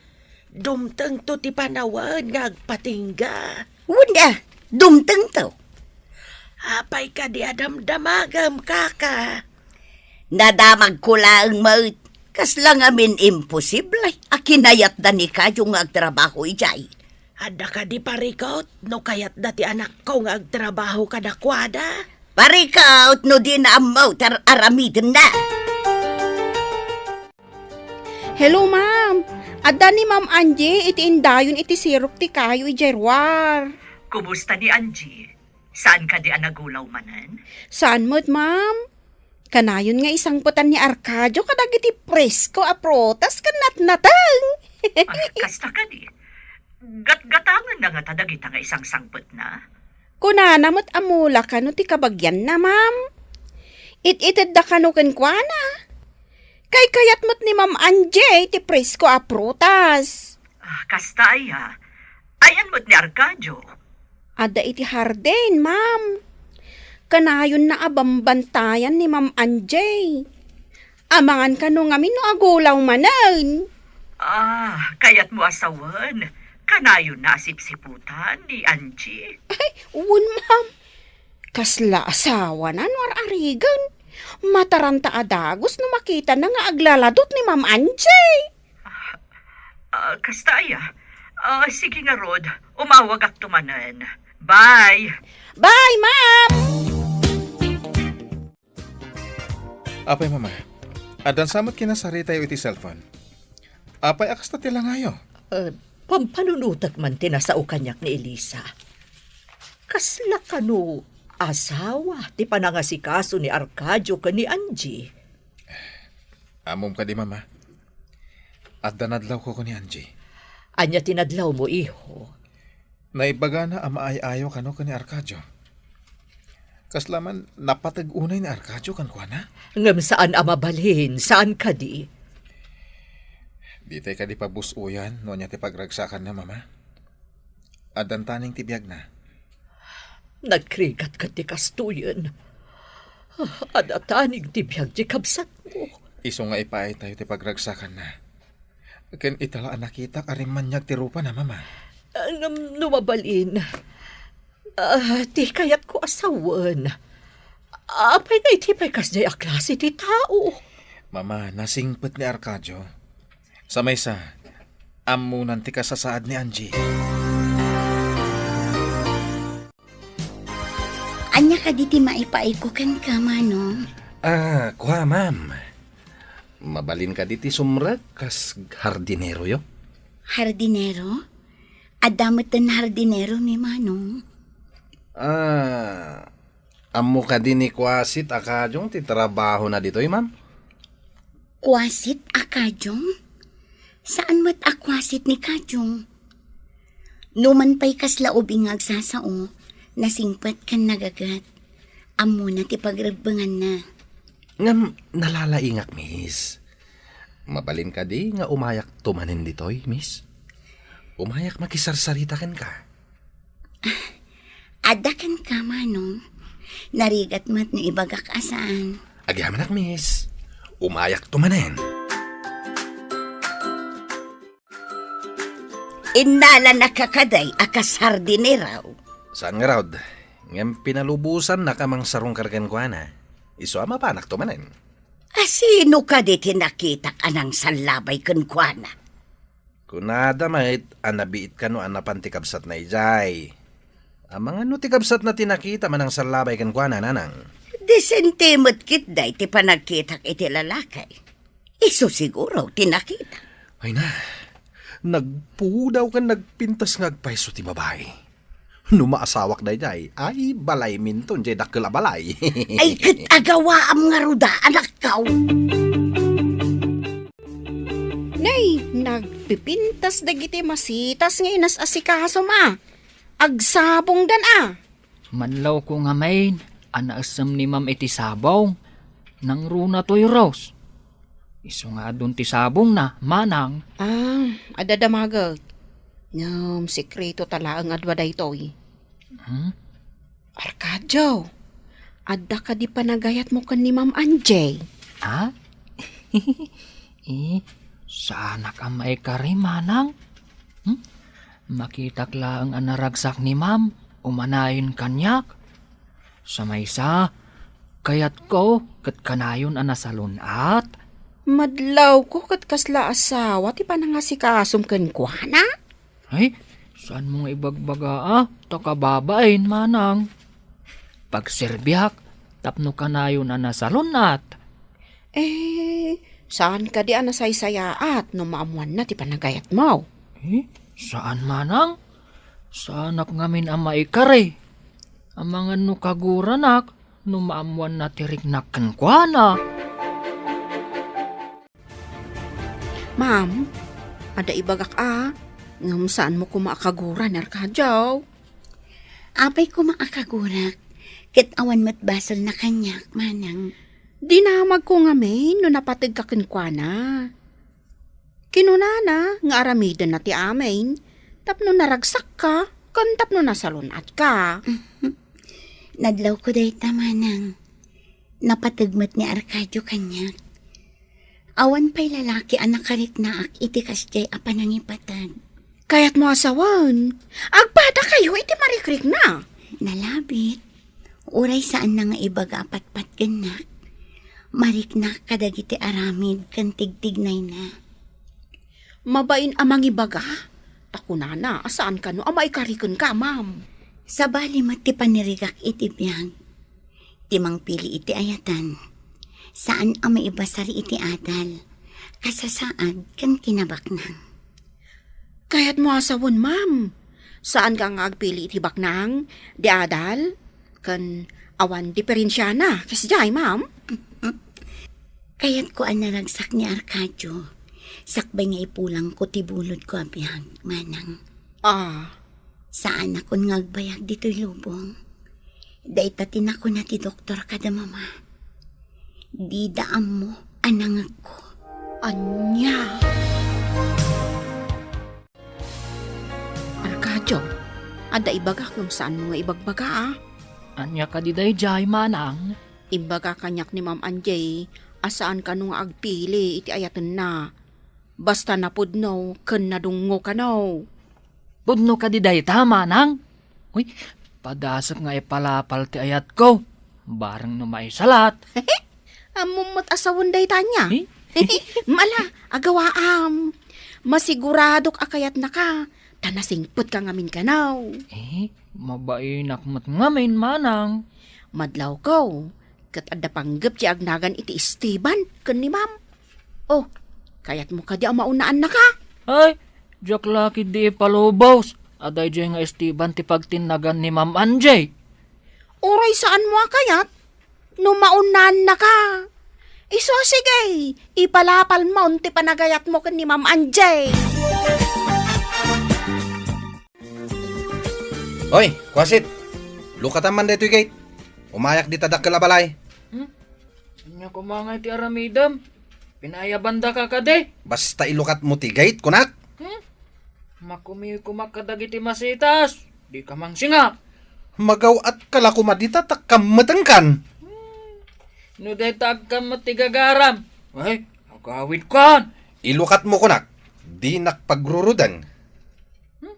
Dumtengto ti panawen nga agpatingga. Wen a, dumtengto. Apay kadi a damdamagem, kaka? Nadamagko laeng met. Kasla ngamin imposible a kinayatda ni Kayo nga agtrabaho idiay. Adda kadi parikut no kayatda ti anakko nga agtrabaho kadakuada? Parikut no dina ammo ti ar-, aramidenna. Hello, ma'am. Adda ni Ma'am Angie iti indayon iti sirok ti kayo idiay ruar. Kumusta ni Angie? Saan kadi a nagulaw manen? Saan met, ma'am? Kanayon nga isangpetan ni Arcadio kadagiti presko a prutas ken natnateng. Ah, kasta kadi, gatgatangenna ngata dagita nga isangsangpetna? Kunana met a mula kano ti kabagianna, ma'am. It-itedda kano kenkuana. Kaykayat met ni Ma'am Angie ti presko a prutas. Ah, kasta aya. Ayan met ni Arcadio. Adda iti hardin, ma'am. Kanayonna a bambantayan ni Ma'am Angie. Amangan kano ngamin no agulaw manen. Ah, kayatmo a sawen, kanayonna a sipsiputan ni Angie? Ay, wen, ma'am. Kasla asawana no ar-arigen. Mataranta a dagus no makitana nga aglaladut ni Ma'am Angie. Ah, kasta aya. Ah, sige ngarud, umawagakto manen. Bye. Bye, ma'am! Apay, mama, addan sa met kinasaritayo iti cellphone? Apay a kasta ti langayo? Eh, pampanunotek man ti nasao kaniak ni Elisa. Kasla kano asawa ti panangasikaso ni Arcadio ken ni Angie? Ammom kadi, mama? Adda nadlawko ken ni Angie. Ania ti nadlawmo, iho? Naibagana a maay-ayo kano ken ni Arcadio. Kasla man napateg unay ni Arcadio kenkuana? Ngem saan a mabalin, saan kadi? Ditay kadi pabus-oyan no ania ti pagragsakanna, mama? Addan taning ti biagna. Nagrigat ket ti kastoyen. Adda taning ti biag ti kabsatmo. Isu nga ipaaytayo ti pagragsakanna. Ken ita la a nakitak a rimmaniag ti rupana, mama. Ngem no mabalin, ah, ti kayatko a sawen, apay nga iti pay kasdiay a klase ti tao? Mama, nasingpet ni Arcadio. Sa maysa, ammonan ti kasasaad ni Angie. Ania kadi ti maipaayko kenka, Manong? Ah, kua, ma'am. Mabalin kadi ti sumrek kas hardineroyo? Hardinero? Adda metten hardinero ni Manong? Ah, ammo kadi ni Kuasit a Kajong ti trabahona ditoy, ma'am? Kuasit a Kajong? Saan met a kuasit ni Kajong? Numan pay kasla ubing nga agsasao, nasingpet ken nagaget. Ammona ti pagrebbenganna. Ngem nalalaingak, miss. Mabalin kadi nga umayakto manen ditoy, miss? Umayak makisarsarita kenka. Adda kenka, Manong. Narigat met no ibagak a saan. Agyamanak, miss. Umayakto manen. Innalannaka kadi a kas hardinero? Saan ngarud, ngem pinalubosannaka a mangsarungkar kenkuana. Isu a mapanakto manen. A sino kadi ti nakitak a nangsallabay kenkuana? Kunada met a nabiit kano a napan ti kabsatna idiay. Amangan no ti kabsatna ti nakita a nangsallabay kenkuana, nanang. Disente met ketdi ti panagkitak iti lalaki. Isu siguro ti nakita. Ay na, nagpudaw ken nagpintas nga agpayso ti babai. No maasawak daydiay, ay, balayminton diay dakkel a balay. Ay, ket agawaam ngarud a, anakko. Nay, nagpipintas dagiti masitas nga inas-asikasom a. Agsabongdan a. Manlawko ngamin a naessem ni Ma'am iti sabong. Nangruna toy, Rose. Isu nga adun ti sabongna, manang. Ah, adda damaget. Ngem sekreto ta laeng a dua daytoy. Hmm? Arcadio, adda kadi panagayatmo ken ni Ma'am Angie? Ha? Eh, saanak a maikari, manang. Hmm? Makitak laeng a naragsak ni Ma'am, umanayen kaniak. Sa maysa, kayatko ket kanayon a nasalun-at. Madlawko ket kasla asawa ti panangasikasom kenkuana? Ay, saanmo nga ibagbaga a, ta kababain, manang. Pagserbiak tapno kanayon a nasalun-at. Eh, saan kadi a nasaysayaat no maammoanna ti panagayatmo? Eh, saan, manang? Saanak ngamin a maikari. Amangan no kaguranak, No maammoanna ti riknak kenkuana. Ma'am, adda ibagak a, ngem saanmo koma a kagura ni Arcadio. Apay koma a kagurak, ket awan met basolna kaniak, manang. Dinamagko ngamin no napategka kenkuana. Kinunana nga aramidenna ti amin, tapno naragsakka, ken tapno nasalun-atka. Nadlawko dayta, manang. Napateg met ni Arcadio kaniak. Awan pay lalaki a nakariknaak iti kasdiay a panangipateg. Kayatmo a sawen, agpadakayo iti marikrikna. Nalabit. Uray saanna nga ibaga a patpatgennak, mariknak kadagiti aramid ken tigtignayna. Mabain a mangibaga, ta kunana a saan kano a maikarikenka, ma'am. Sabali met ti panirigak iti biag. Ti mangpili iti ayaten, saan a maibasar iti adal, kasasaad ken kinabaknang. Kayatmo a sawen, ma'am. Saanka nga agpili iti baknang, di adal, ken awan diferensiana, kasdiay, ma'am. Kayatko a naragsak ni Arcadio, sakbay nga ipulangko ti bulodko a biag, manang. Ah. Saanakon nga agbayag ditoy lubong. Dayta ti nakuna ti doktor kada mama. Dida ammo a nangegko. Ania? Arcadio, adda ibagak ngem saanmo nga ibagbaga, a? Ania kadi daydiay, manang? Imbaga kaniak ni Ma'am Angie a saan kano nga agpili iti ayatenna. Basta napudno ken nadungngo kano. Pudno kadi dayta, manang? Uy, padasek nga ipalapal ti ayatko. Bareng no maisalat. Ammom met a sawen dayta ania? Eh? Mala, agawaam. Masiguradok a kayatnaka, ta nasingpetka ngamin kano. Eh, mabainak met ngamin, manang. Madlawko, ket adda panggep ti agnagan iti Esteban ken ni Ma'am. Oh, kayatmo kadi a maunaannaka? Ay, diak la ketdi ipalubos a daydiay nga Esteban ti pagtinnagan ni Ma'am Angie. Uray saanmo a kayat, no maunaannaka. Isu a sige, ipalapalmon ti panagayatmo ken ni Ma'am Angie. Oy, kuasit! Lukatam man daytoy gate. Umayak dita dakkel a balay. Hmm? Ania koma ngay ti aramidem? Pinaayabandaka kadi? Basta ilukatmo ti gate, kunak. Hmm? Makumiw koma kadagiti masitas. Dika mangsinga. Magaw-atka la koma dita ta kammetenkan. Hmm. No dayta agkammet ti gagaram. Ay, agawidkan. Ilukatmo, kunak. Dinak pagruruden. Hmm?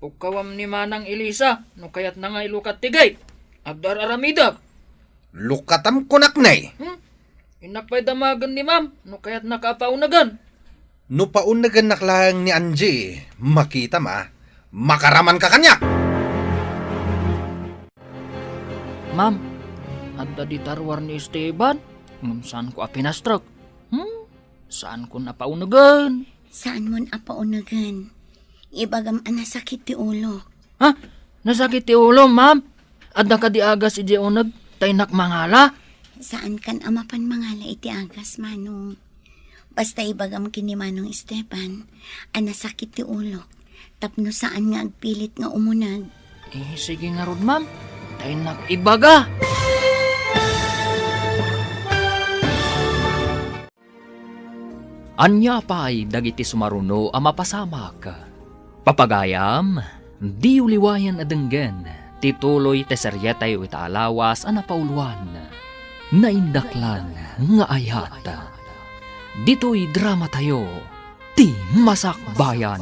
Pukkawam ni Manang Elisa, no kayatna nga ilukat ti gate. Agdar-aramidek. Lukatam kunak, nay. Hmm? Innak pay damagen ni Ma'am, no kayatnaka a paunegen. No paunegennak laeng ni Angie, makitam a, makaramanka kaniak. Ma'am, adda dita ruar ni Esteban, ngem saanko a pinastrek. Hmm? Saankon a paunegen. Saanmon a paunegen. Ibagam a nasakit ti ulok. Ha? Nasakit ti ulo, ma'am? Adda kadi agas idiay uneg ta innak mangala? Saankan a mapan mangala iti agas, Manong. Basta ibagam ken ni Manong Esteban a nasakit ti ulok tapno saan nga agpilit nga umuneg. Eh, sige ngarud, ma'am. Ta innak ibaga. Ania pay dagiti sumaruno a mapasamak? Papagayam, diyo liwayan a denggen ti tuloy ti serietayo ita a lawas a napauloan, Naindaklan nga Ayat. Ditoy dramatayo, Ti Masakbayan.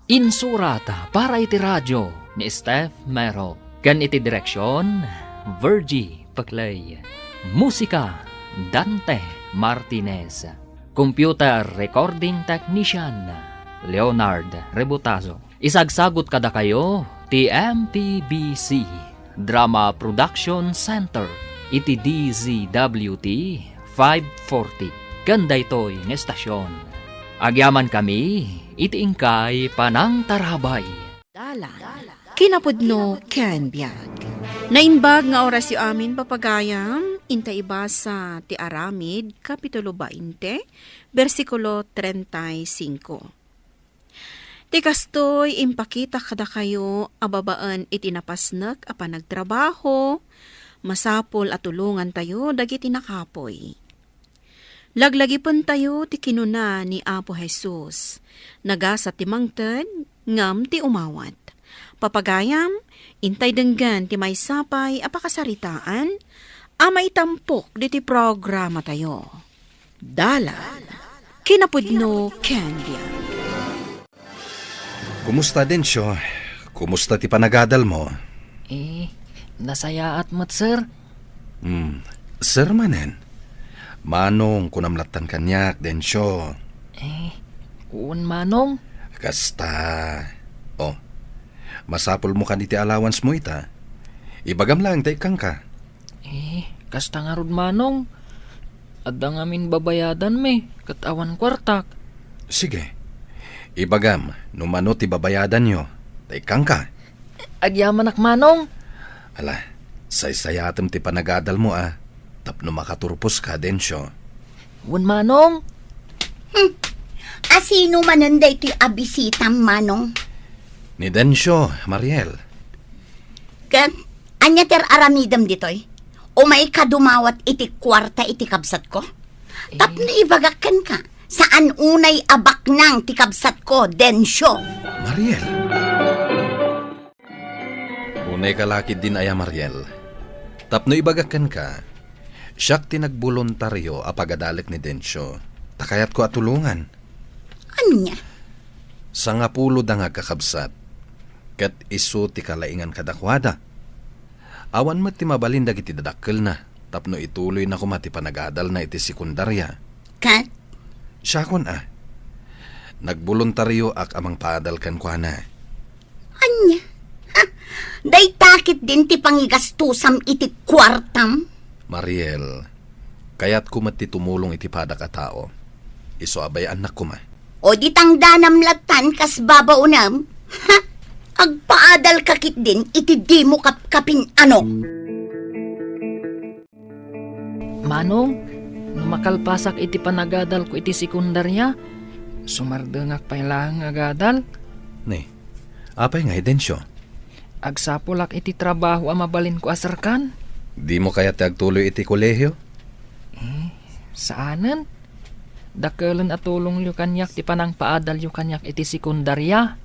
Insurat para iti radio ni Steph Mero, ken iti direksion, Virgie Peclay. Musika, Dante Martinez. Computer recording technician, Leonard Rebutazo. Isagsagot kadakayo ti M P B C Drama Production Center iti D Z W T five forty. Ken daytoy nga estasion, agyamankami iti inkay panangtarabay. Dalan, kinapudno ken biag. Naimbag nga orasyo amin, papagayam, inta ibasa ti Aramid, Kapitulo twenty, bersikulo treinta y cinco. Ti kastoy, impakitak kadakayo a babaen iti napasnek a panagtrabaho, masapul a tulongantayo dagiti nakapuy. Laglagipentayo ti kinuna ni Apo Jesus, "Nagasat ti mangted, ngem ti umawat." Papagayam, intay denggen ti maysa pay a pakasaritaan a maitampok diti programatayo. Dalan, kinapudno ken biag. Kumusta, Dencio? Kumusta ti panagadalmo? Eh, nasayaat met, sir. Hmm, sir manen? Manong, kunam lattan kaniak, Dencio. Eh, wen, Manong. Kasta. Oh, masapulmo kadi ti allowance mo ita? Ibagam laeng ta ikkanka. Eh, kasta ngarud, Manong. Adda ngamin babayadanmi, ket awan kuartak. Sige. Ibagam no mano ti babayadanyo, ta ikkanka. Agyamanak, Manong. Ala, saysayaatem ti panagadalmo, a, tapno makaturposka, Dencio. Wen, Manong. Hmm. Asino manen daytoy a bisitam, Manong? Ni Dencio, Mariel. Ket ania ti ar-aramidem ditoy? Umayka dumawat iti kuarta iti kabsatko? Eh. Tapno ibagak kenka, saan unay a baknang ti kabsatko, Dencio. Mariel. Unayka la ketdin aya, Mariel. Tapno ibagak kenka, siak ti nagboluntario a pagadalek ni Dencio. Ta kayatko a tulongan. Ania? Sangapulo da nga agkakabsat, ket isu ti kalaingan kadakuada. Awan met ti mabalin dagiti dadakkelna tapno ituloyna koma ti panagadalna iti sekundaria. Ket? Siakon a. Nagboluntarioak a mangpaadal kenkuana. Ania? Ha? Dayta ketdin ti pangigastusam iti kuartam? Mariel, kayatko met ti tumulong iti padak a tao. Isu a bay-annak koma. O di tangdanam lattan kas babaonem? Ha? Agpaadalka ketdin iti dimo kapkapin-ano? Manong, no makalpasak iti panagadalko iti sekundaria, sumardengak pay laeng nga agadal. Ni, apay ngay, Dencio? Agsapulak iti trabaho a mabalinko a serkan. Dimo kayat ti agtuloy iti kolehio? Eh, saanen. Dakelen a tulongyo kaniak ti panangpaadalyo kaniak iti sekundaria.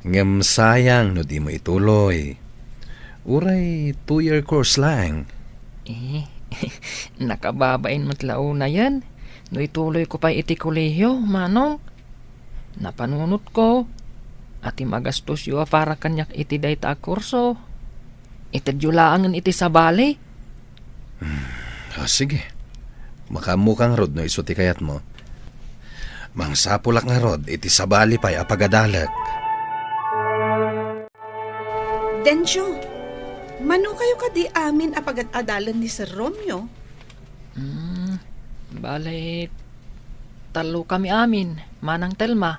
Ngem sayang no dimo ituloy. Uray two-year course laeng. Eh, nakababain met la unayen no ituloyko pay iti kolehio, Manong. Napanunotko a ti magastosyo a para kaniak iti dayta a kurso, itedyo laengen iti sabali. Hmm, ah, sige. Makaammoka ngarud no isu ti kayatmo. Mangsapulak ngarud iti sabali pay a pagadalek. Dencio, mano kayo kadi amin a pagad-adalen ni Sir Romeo? Hmm, bale, tallo kami amin, Manang Telma.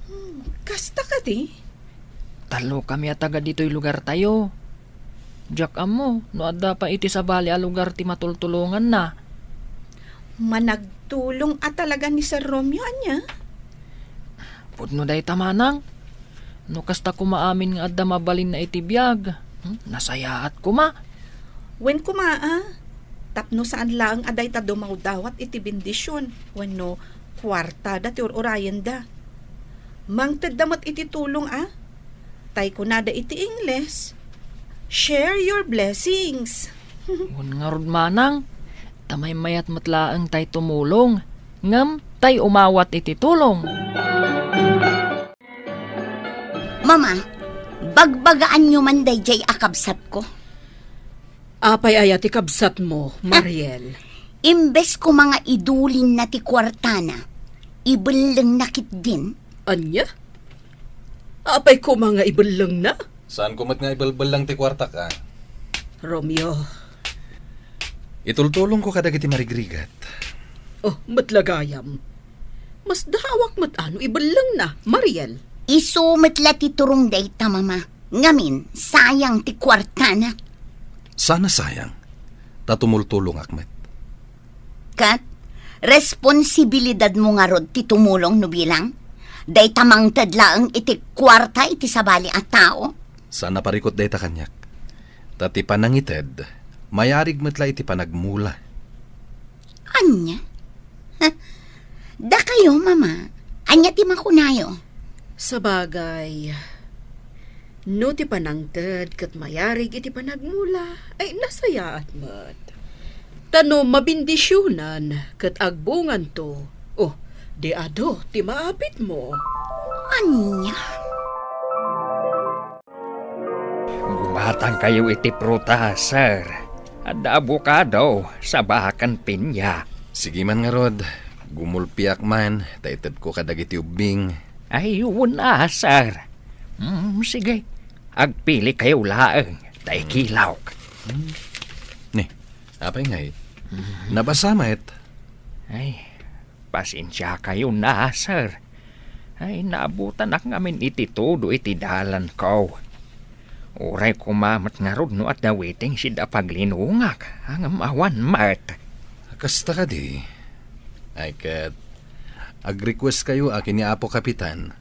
Hmm, kasta kadi? Tallo kami a taga ditoy lugartayo. Diak ammo no adda pay iti sabali a lugar ti matultulonganna. Managtulong a talaga ni Sir Romeo, ania? Pudno dayta, Manang. No kasta koma amin nga adda mabalinna iti biag, hmm, nasayaat koma. Wen koma, a, tapno saan laeng a dayta dumawdawat iti bendision wenno kuartada ti ur-urayenda. Mangtedda met iti tulong, a, tay kunada iti Ingles, "Share your blessings." Wen ngarud, Manang, ta maymayat met laeng tay tumulong, ngem tay umawat iti tulong. Mama, bagbagaanyo man daydiay a kabsatko. Apay aya ti kabsatmo, Mariel? Imbes koma nga idulinna ti kuartana, ibellengna ketdin. Ania? Apay koma nga ibellengna? Saanko met nga ibelbellang ti kuartak, a. Romeo. Itultulongko kadagiti marigrigat. Oh, met la gayam. Masdaawak met a no ibellengna, Mariel. Isu met la ti turong dayta, Mama. Ngamin, sayang ti kuartana. Sana sayang. Ta tumultulongak met. Ket, responsibilidadmo ngarud ti tumulong no bilang? Dayta mangted laeng iti kuarta iti sabali a tao? Sana parikut dayta kaniak. Ta ti panangited, mayarig met la iti panagmula. Ania? Ha? Dakayo, Mama, ania ti makunayo? Sabagay, no ti panangted ket mayarig iti panagmula, ay nasayaat met. Ta no mabendisionan ket agbunganto, oh, di adu ti maapitmo. Ania? Gumatangkayo iti prutas, sir. Adda abokado, saba ken pinya. Sige man ngarud, gumulpiak man, ta itedko kadagiti ubbing. Ay, wen a, sir. Mm, sige. Agpili kayo laeng, ta ikilawk. Hmm. Ni, apay ngay? Mhm. Nabasa met? Ay, Pasensiakayon a, sir. Ay, naabutanak ngamin iti tudo iti dalanko. Uray koma met ngarud no adda waiting shed a paglinongak, ngem awan met. Kasta kadi? Ay ket, ag-request kayo a ken ni Apo Kapitan.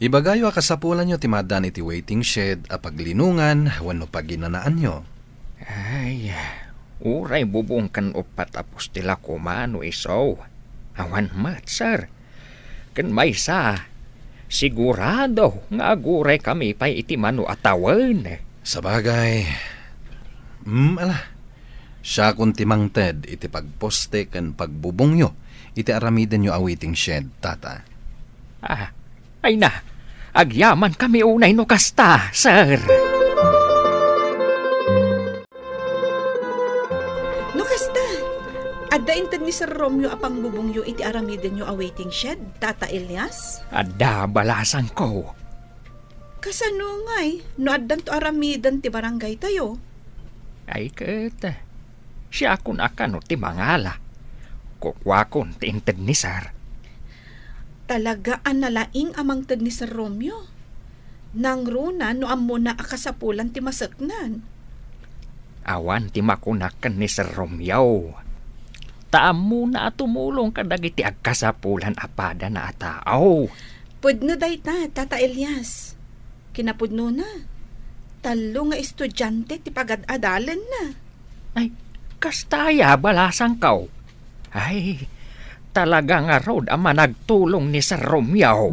Ibagayo a kasapulanyo ti maaddaan iti waiting shed a paglinongan wenno paginanaanyo. Ay, uray bubong ken uppat a poste la koma no isu. Awan met, sir. Ken maysa, sigurado nga aguraykami pay iti mano a tawen. Sabagay, mm, ala, siakon ti mangted iti pagposte ken pagbubongyo iti aramidenyo a waiting shed, Tata. Ah, ay na, agyamankami unay no kasta, sir. No kasta, adda inted ni Sir Romeo a pangbubongyo iti aramidenyo a waiting shed, Tata Elias? Adda, balasangko. Kasano ngay no addanto aramiden ti barangaytayo? Ay ket, siakon a kano ti mangala. Kukuakon ti inted ni Sir. Talaga a nalaing a mangted ni Sir Romeo. Nangruna no ammona a kasapulan ti maseknan. Awan ti makunak ken ni Sir Romeo. Ta ammona a tumulong kadagiti agkasapulan a padana a tao. Pudno dayta, Tata Elias. Kinapudnona, tallo nga estudiante ti pagad-adalenna. Ay, kasta aya, balasangko. Ay, talaga ngarud a managtulong ni Sir Romeo.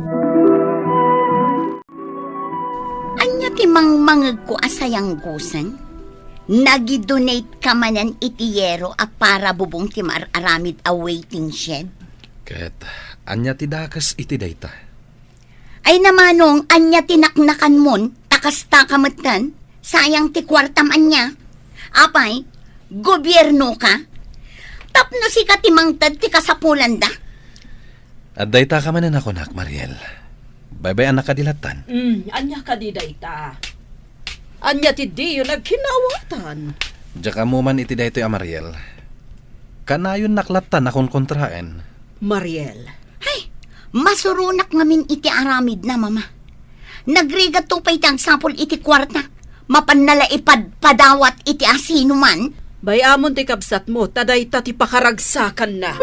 Ania ti mangmangegko a sayanggusen? Nagidonate ka manen iti yero a para bubong ti mar-aramid a waiting shed? Ket ania ti dakes iti dayta? Ay namanong, ania ti naknakanmon? Ta kasta ka metten? Sayang ti kuartam ania? Apay, gobierno ka? Tapno sika ti mangted ti kasapulanda? Adda ita ka manen a kunak, Mariel. Baybay-anak kadi lattan? Mm, ania kadi dayta? Ania ti diyo nagkinnaawatan? Diak ammo man iti daytoy a Mariel. Kanayonnak lattan a konkontraen. Mariel. Hay, masuronak ngamin iti aramidna, Mama. Nagrigatto pay ti agsapul iti kuarta. Mapanna la ipadpadawat iti asinoman. Bay-amon ti kabsatmo, ta dayta ti pakaragsakanna.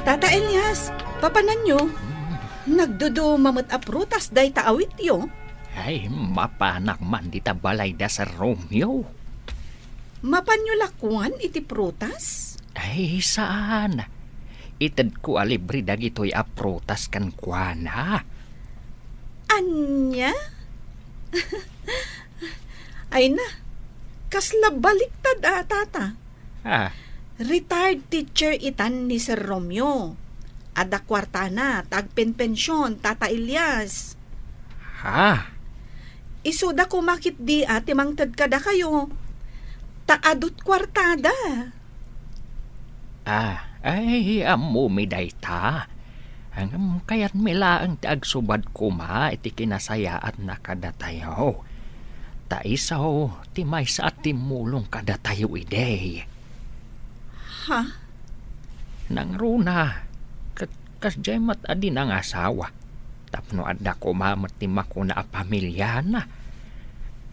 Tata Elias, papananyo? Nagduduma met a prutas dayta awityo. Ay, mapanak man dita balay da Sir Romeo. Mapanyo la kuan iti prutas? Ay, saan. Itedko a libre dagitoy a prutas kenkuana. Ania? Ay na, kasla baliktad a, Tata. Ah. Retired teacher itan ni Sir Romeo. Adda kuartana ta agpenpension, Tata Elias. Ha? Isuda koma ketdi a ti mangted kadakayo. Ta adut kuartada. Ah, ay, ammomi dayta. Ngem kayatmi laeng ti agsubad koma iti kinasayaatna kadatayo. Ta isu ti maysa a timmulong kadatayo idi. Ha? Nangruna, ket kasdiay met a di nangasawa. Tapno adda koma met ti makuna a pamiliana.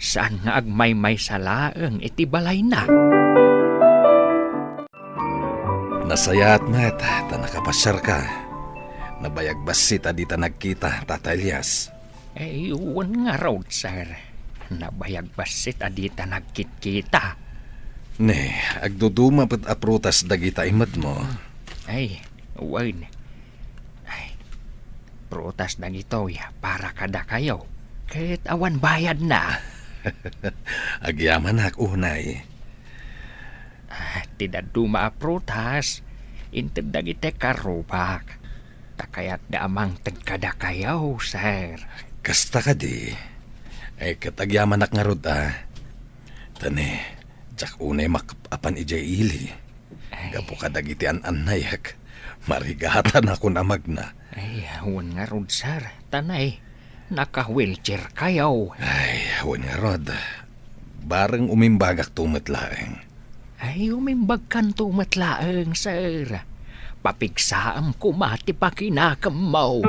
Saan nga agmaymaysa laeng iti balayna. Nasayaat met ta nakapasiarka. Nabayag bassit a dita nagkita, Tata Elias. Ay, wen ngarud, sir. Nabayag bassit a dita nagkitkita. Ne, agduduma met a prutas dagita imedmo. Ay, wen. Ay, prutas dagitoy para kadakayo. Ket awan bayadna. Agyamanak unay. Ah, ti dadduma a prutas, inted dagiti karrubak. Ta kayatda a mangted kadakayo, sir. Kasta kadi? Ay, ket agyamanak ngarud, a. Ta ne, diak unay makap-apan idiay ili. Ay. Gapu kadagiti an-annayek, marigatanakon a magna. Ay, wen ngarud, sir. Ta ne, naka-wheelchair kayo. Ay, wen ngarud. Bareng umimbagakto met laeng. Ay, umimbagkanto met laeng, sir. Papigsaam koma ti pakinakemmo.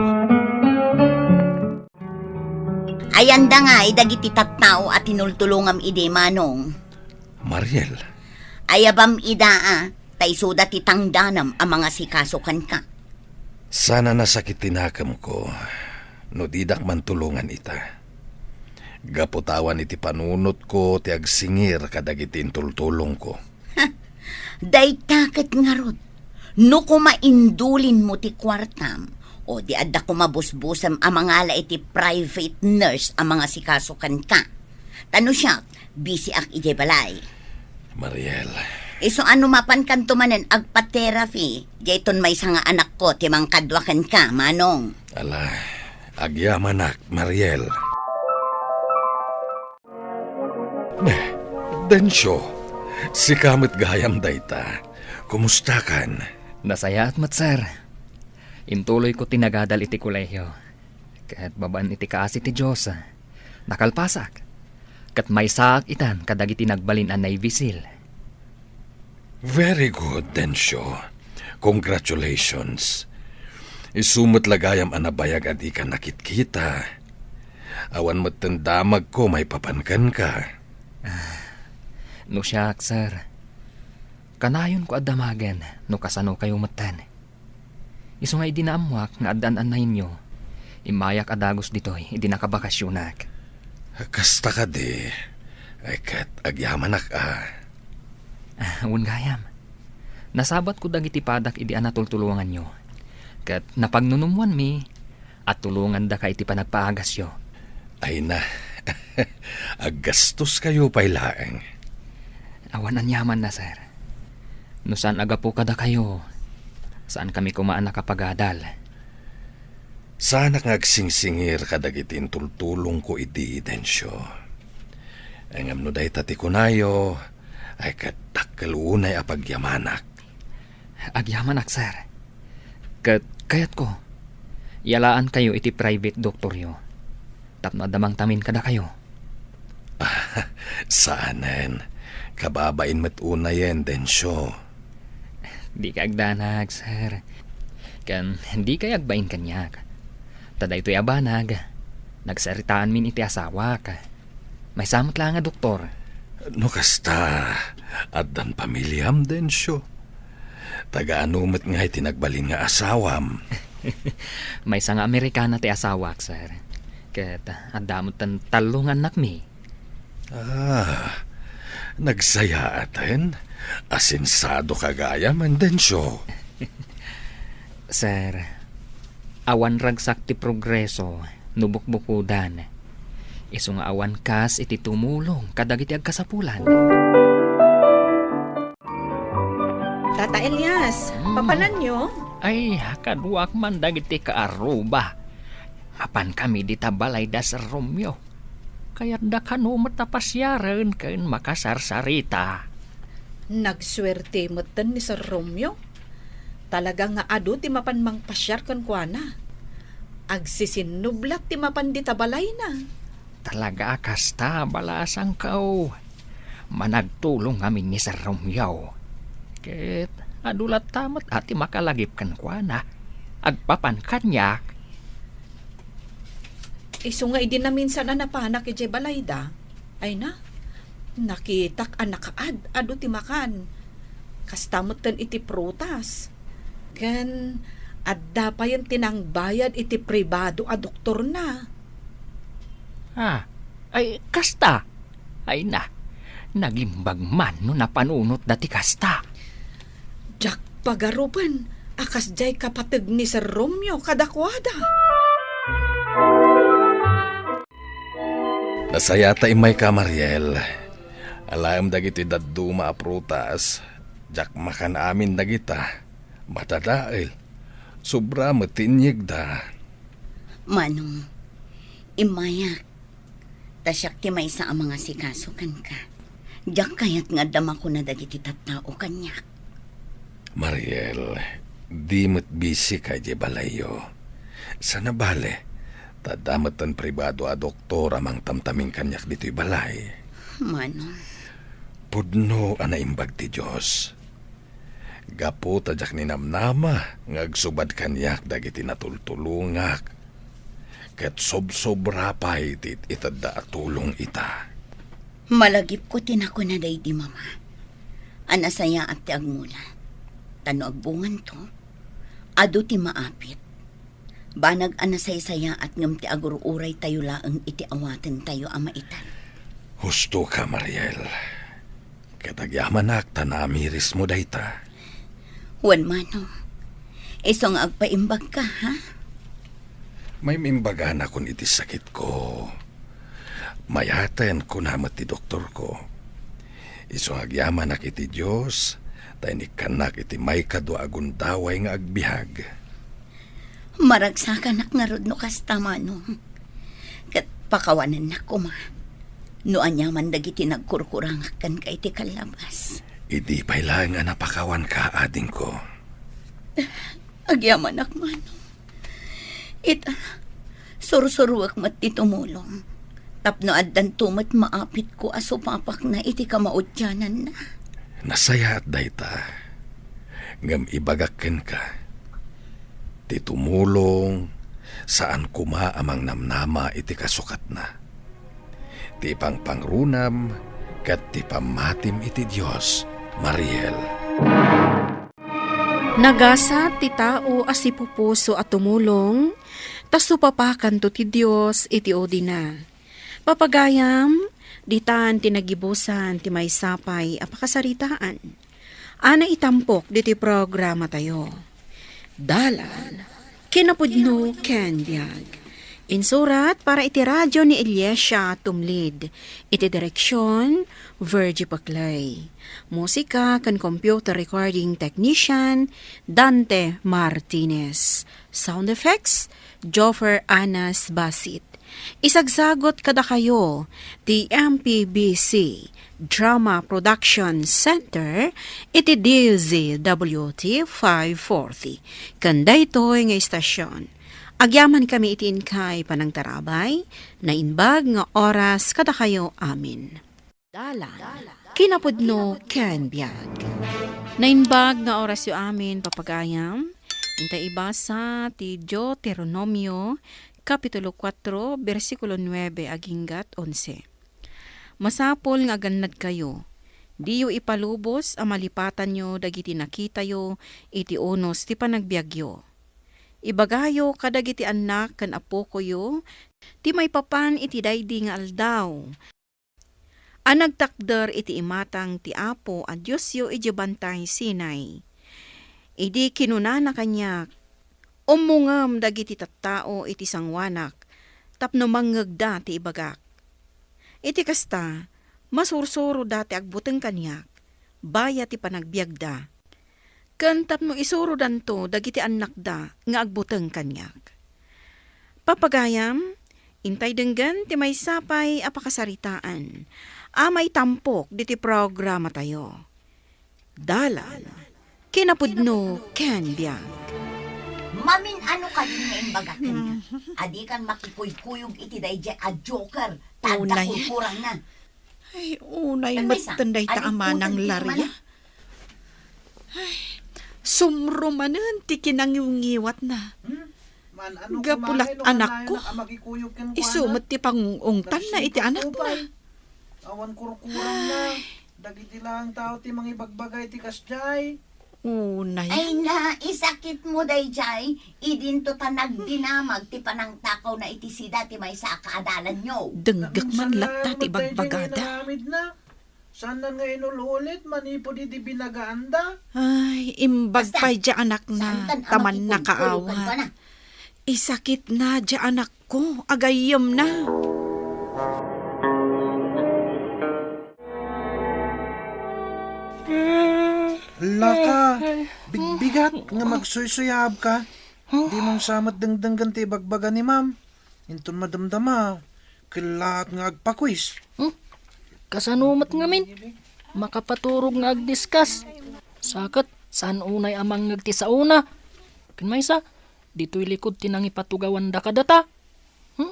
Ayanda ngay dagiti tattao a tinultulongam idi, Manong. Mariel. Ayabam ida, a, ta isuda ti tangdanam a mangasikaso kenka. Saan a nasakit ti nakemko no didak mantulongan ita. Gapu ta awan iti panunotko ti agsingir kadagiti intultulongko. Dayta ket ngarud, no koma indulinmo ti kuartam, o di adda koma busbusem a mangala iti private nurse a mangasikaso kenka. Ta no siak, bisiak idiay balay. Mariel. Isu a no mapankanto manen agpa-therapy, dayton maysa nga anakko ti mangkadua kenka, Manong. Ala, agyamanak, Mariel. Ne, Dencio, sika met gayam dayta. Kumustakan? Nasayaat met, sir. Intuloyko ti nagadal iti kolehio. Ket babaen iti kaasi ti Dios, nakalpasak. Ket maysaak itan kadagiti nagbalin a Navy SEAL. Very good, Dencio. Congratulations. Isu met la gayam a nabayag a dika nakitkita. Awan metten damagko maipapan kenka. Ah, no siak, sir, kanayonko a damagen no kasano kayo metten. Isu nga idi naammoak nga addan annayenyo, immayak a dagus ditoy idi nakabakasionak. Kasta kadi, ay ket agyamanak a. Ah, wen gayam. Nasabatko dagiti padak idi a natultulonganyo. Ket napagnunummoanmi a tulongandaka iti panagpaagasyo. Ay na, aggastoskayo pay laeng. Awan aniamanna, sir. No saan a gapu kadakayo, saankami koma a nakapagadal. Saanak nga agsingsingir kadagiti intultulongko idi, Dencio. Ngem no dayta ti kunayo, ay ket dakkel unay a pagyamanak. Agyamanak, sir. Ket kayatko, yalaankayo iti private doktoryo tapno adda mangtamin kadakayo. Saanen. Kababain met unayen, Dencio. Dika agdanag, sir. Ken dikay agbain kaniak. Ta daytoy a banag, nagsaritaanmin iti asawak. Maysa met la nga doktor. No kasta, addan pamiliam, Dencio? Taga-ano met ngay ti nagbalin nga asawam? Maysa nga Amerikana ti asawak, sir. Ket adda met tallo nga annakmi. Ah, nagsayaaten. Asensadoka gayam, Dencio. Sir, awan ragsak ti progreso no bukbukodan. Isu nga awan kas iti tumulong kadagiti agkasapulan. Tata Elias, Hmm. papananyo? Ay, kaduak man dagiti kaarruba. Mapan kami dita balay da Sir Romeo. Kayatda kano met a pasiaren ken makasarsarita. Nagsuerte metten ni Sir Romeo. Talaga nga adu ti mapan mangpasiar kenkuana. Agsisinnublat ti mapan dita balayna. Talaga a kasta, balasangko. Managtulong ngamin ni Sir Romeo. Ket adu latta met a ti makalagip kenkuana. Agpapan kaniak. Isu nga idi naminsan a napanak idiay balayda, ay na, nakitak a nakaad-adu ti makan. Kasta metten iti prutas. Ken adda payen ti nangbayad iti pribado a doktorna. Ah, ay, kasta? Ay na, nagimbag man no napanunotda ti kasta. Diak pagarupen a kasdiay kapateg ni Sir Romeo kadakuada. Nasayata immayka, Mariel. Alaem dagiti dadduma a prutas, diak makan amin dagita. Madadael. Sobra met ti inyegda. Manong, immayak. Ta siak ti maysa a mangasikaso kenka. Diak kayat nga adda makuna dagiti tattao kaniak. Mariel, di met bisika idiay balayyo. Saan a bale, ta adda metten pribado a doktor a mangtamtamin kaniak ditoy balay. Manong. Pudno a naimbag ti Dios. Gapu ta diak ninamnama nga agsubad kaniak dagiti natultulongak, ket sobsobra pay ti it-itedda a tulong ita. Malagipko ti nakuna daydi mama a nasayaat ti agmula. Ta no agbunganto, adu ti maapit. Banag a nasaysayaat ngem ti agur-uraytayo laeng iti awatentayo a maitan. Husto ka, Mariel. Ket agyamanak ta naamirismo dayta. Wen Manong, isu nga agpaimbagka, ha? Mayat imbagana kun iti sakitko. Mayaten, kuna met ti doktorko. Isu nga agyamanak iti Dios, ta inikkannak iti maikadua a gundaway nga agbiag. Maragsakanak ngarud no kasta, Manong. Ket pakawanennak koma no aniaman dagiti nagkurkurangak kenka iti kallabas. Idi pay laeng a napakawanka, adingko. Agyamanak, Manong. Ita, sursuruek met ti tumulong. Tapno addanto met maapitko a supapakna iti kamaudiananna. Nasayaat dayta. Ngem ibagak kenka, ti tumulong, saan koma a mangnamnama iti kasukatna. Ti pangpangrunam ket ti pammatim iti Dios, Mariel. Nagasat ti tao a sipupuso a tumulong, ta supapakanto ti Dios iti udina. Papagayam, ditan ti nagibusan ti maysa pay a pakasaritaan a naitampok ditoy programatayo. Dalan, kinapudno ken biag. Insurat para iti radio ni Eliasia Tumlid. Iti direksion, Virgie Paclay. Musika ken computer recording technician, Dante Martinez. Sound effects, Joffer Anas Basit. Isagsagot kadakayo ti M P B C Drama Production Center iti D Z W T five forty. Ken daytoy nga istasyon, agyamankami iti inkay panangtarabay, naimbag nga oras kadakayo amin. Dalan, kinapudno ken biag. Naimbag nga orasyo amin, papagayam. Intay ibasa ti Deuteronomio, Kapitulo kuatro, bersikulo nuebe aginggat onse. Masapul nga agannadkayo, diyo ipalubos a malipatanyo dagiti nakitayo iti unos ti panagbiagyo. Ibagayo kadagiti annak ken apokoyo ti maipapan iti daydi nga aldaw, a nagtakder iti imatang ti Apo a Diosyo idiay Bantay Sinai. Idi kinunana kaniak, "Ummongem dagiti tattao iti sangoanak tapno mangngegda ti ibagak." Iti kasta, masursuroda ti agbuteng kaniak, bayat ti panagbiagda. Ken tapno isurodanto dagiti annakda nga agbuteng kaniak. Papagayam, intay denggen ti maysa pay a pakasaritaan a maitampok diti programatayo. Dalan, Kinapudno ken biag. Mamin-ano kadin nga imbagak kenka? Adikan makikuykuyog iti daydiay a joker, ta adda kurkurangna. Ay, unay metten dayta a manang Laria. Ay, sumro manen ti kinangiwngiwatna. Gapu la't anakko. Isu met ti pangungtanna iti anakna. Awan kurkurangna. Dagiti laeng tao ti mangibagbagay ti kasdiay. Unay. Ay na, isakitmo daydiay, idinto ta nagdinamag ti panangtakawna iti sida ti maysa a kaadalanyo. Denggek man latta ti ibagbagada. Saannan nga inul-ulit manipud iti binagaanda? Ay, imbag pay diay anakna, ta mannakaawat. Isakitna diay anakko, agayyemna. Laka, bigbigat nga magsuysuyaabka. Dimon sa met dengdenggen ti ibagbaga ni Ma'am. Inton madamdama, kellaat nga agpakuis. Hmm? Kasano met ngamin? Makapaturog nga agdiskas. Sa ket, saan unay a mangngeg ti saona? Ken maysa, ditoy likud ti nangipatugawanda kadata. Hmm?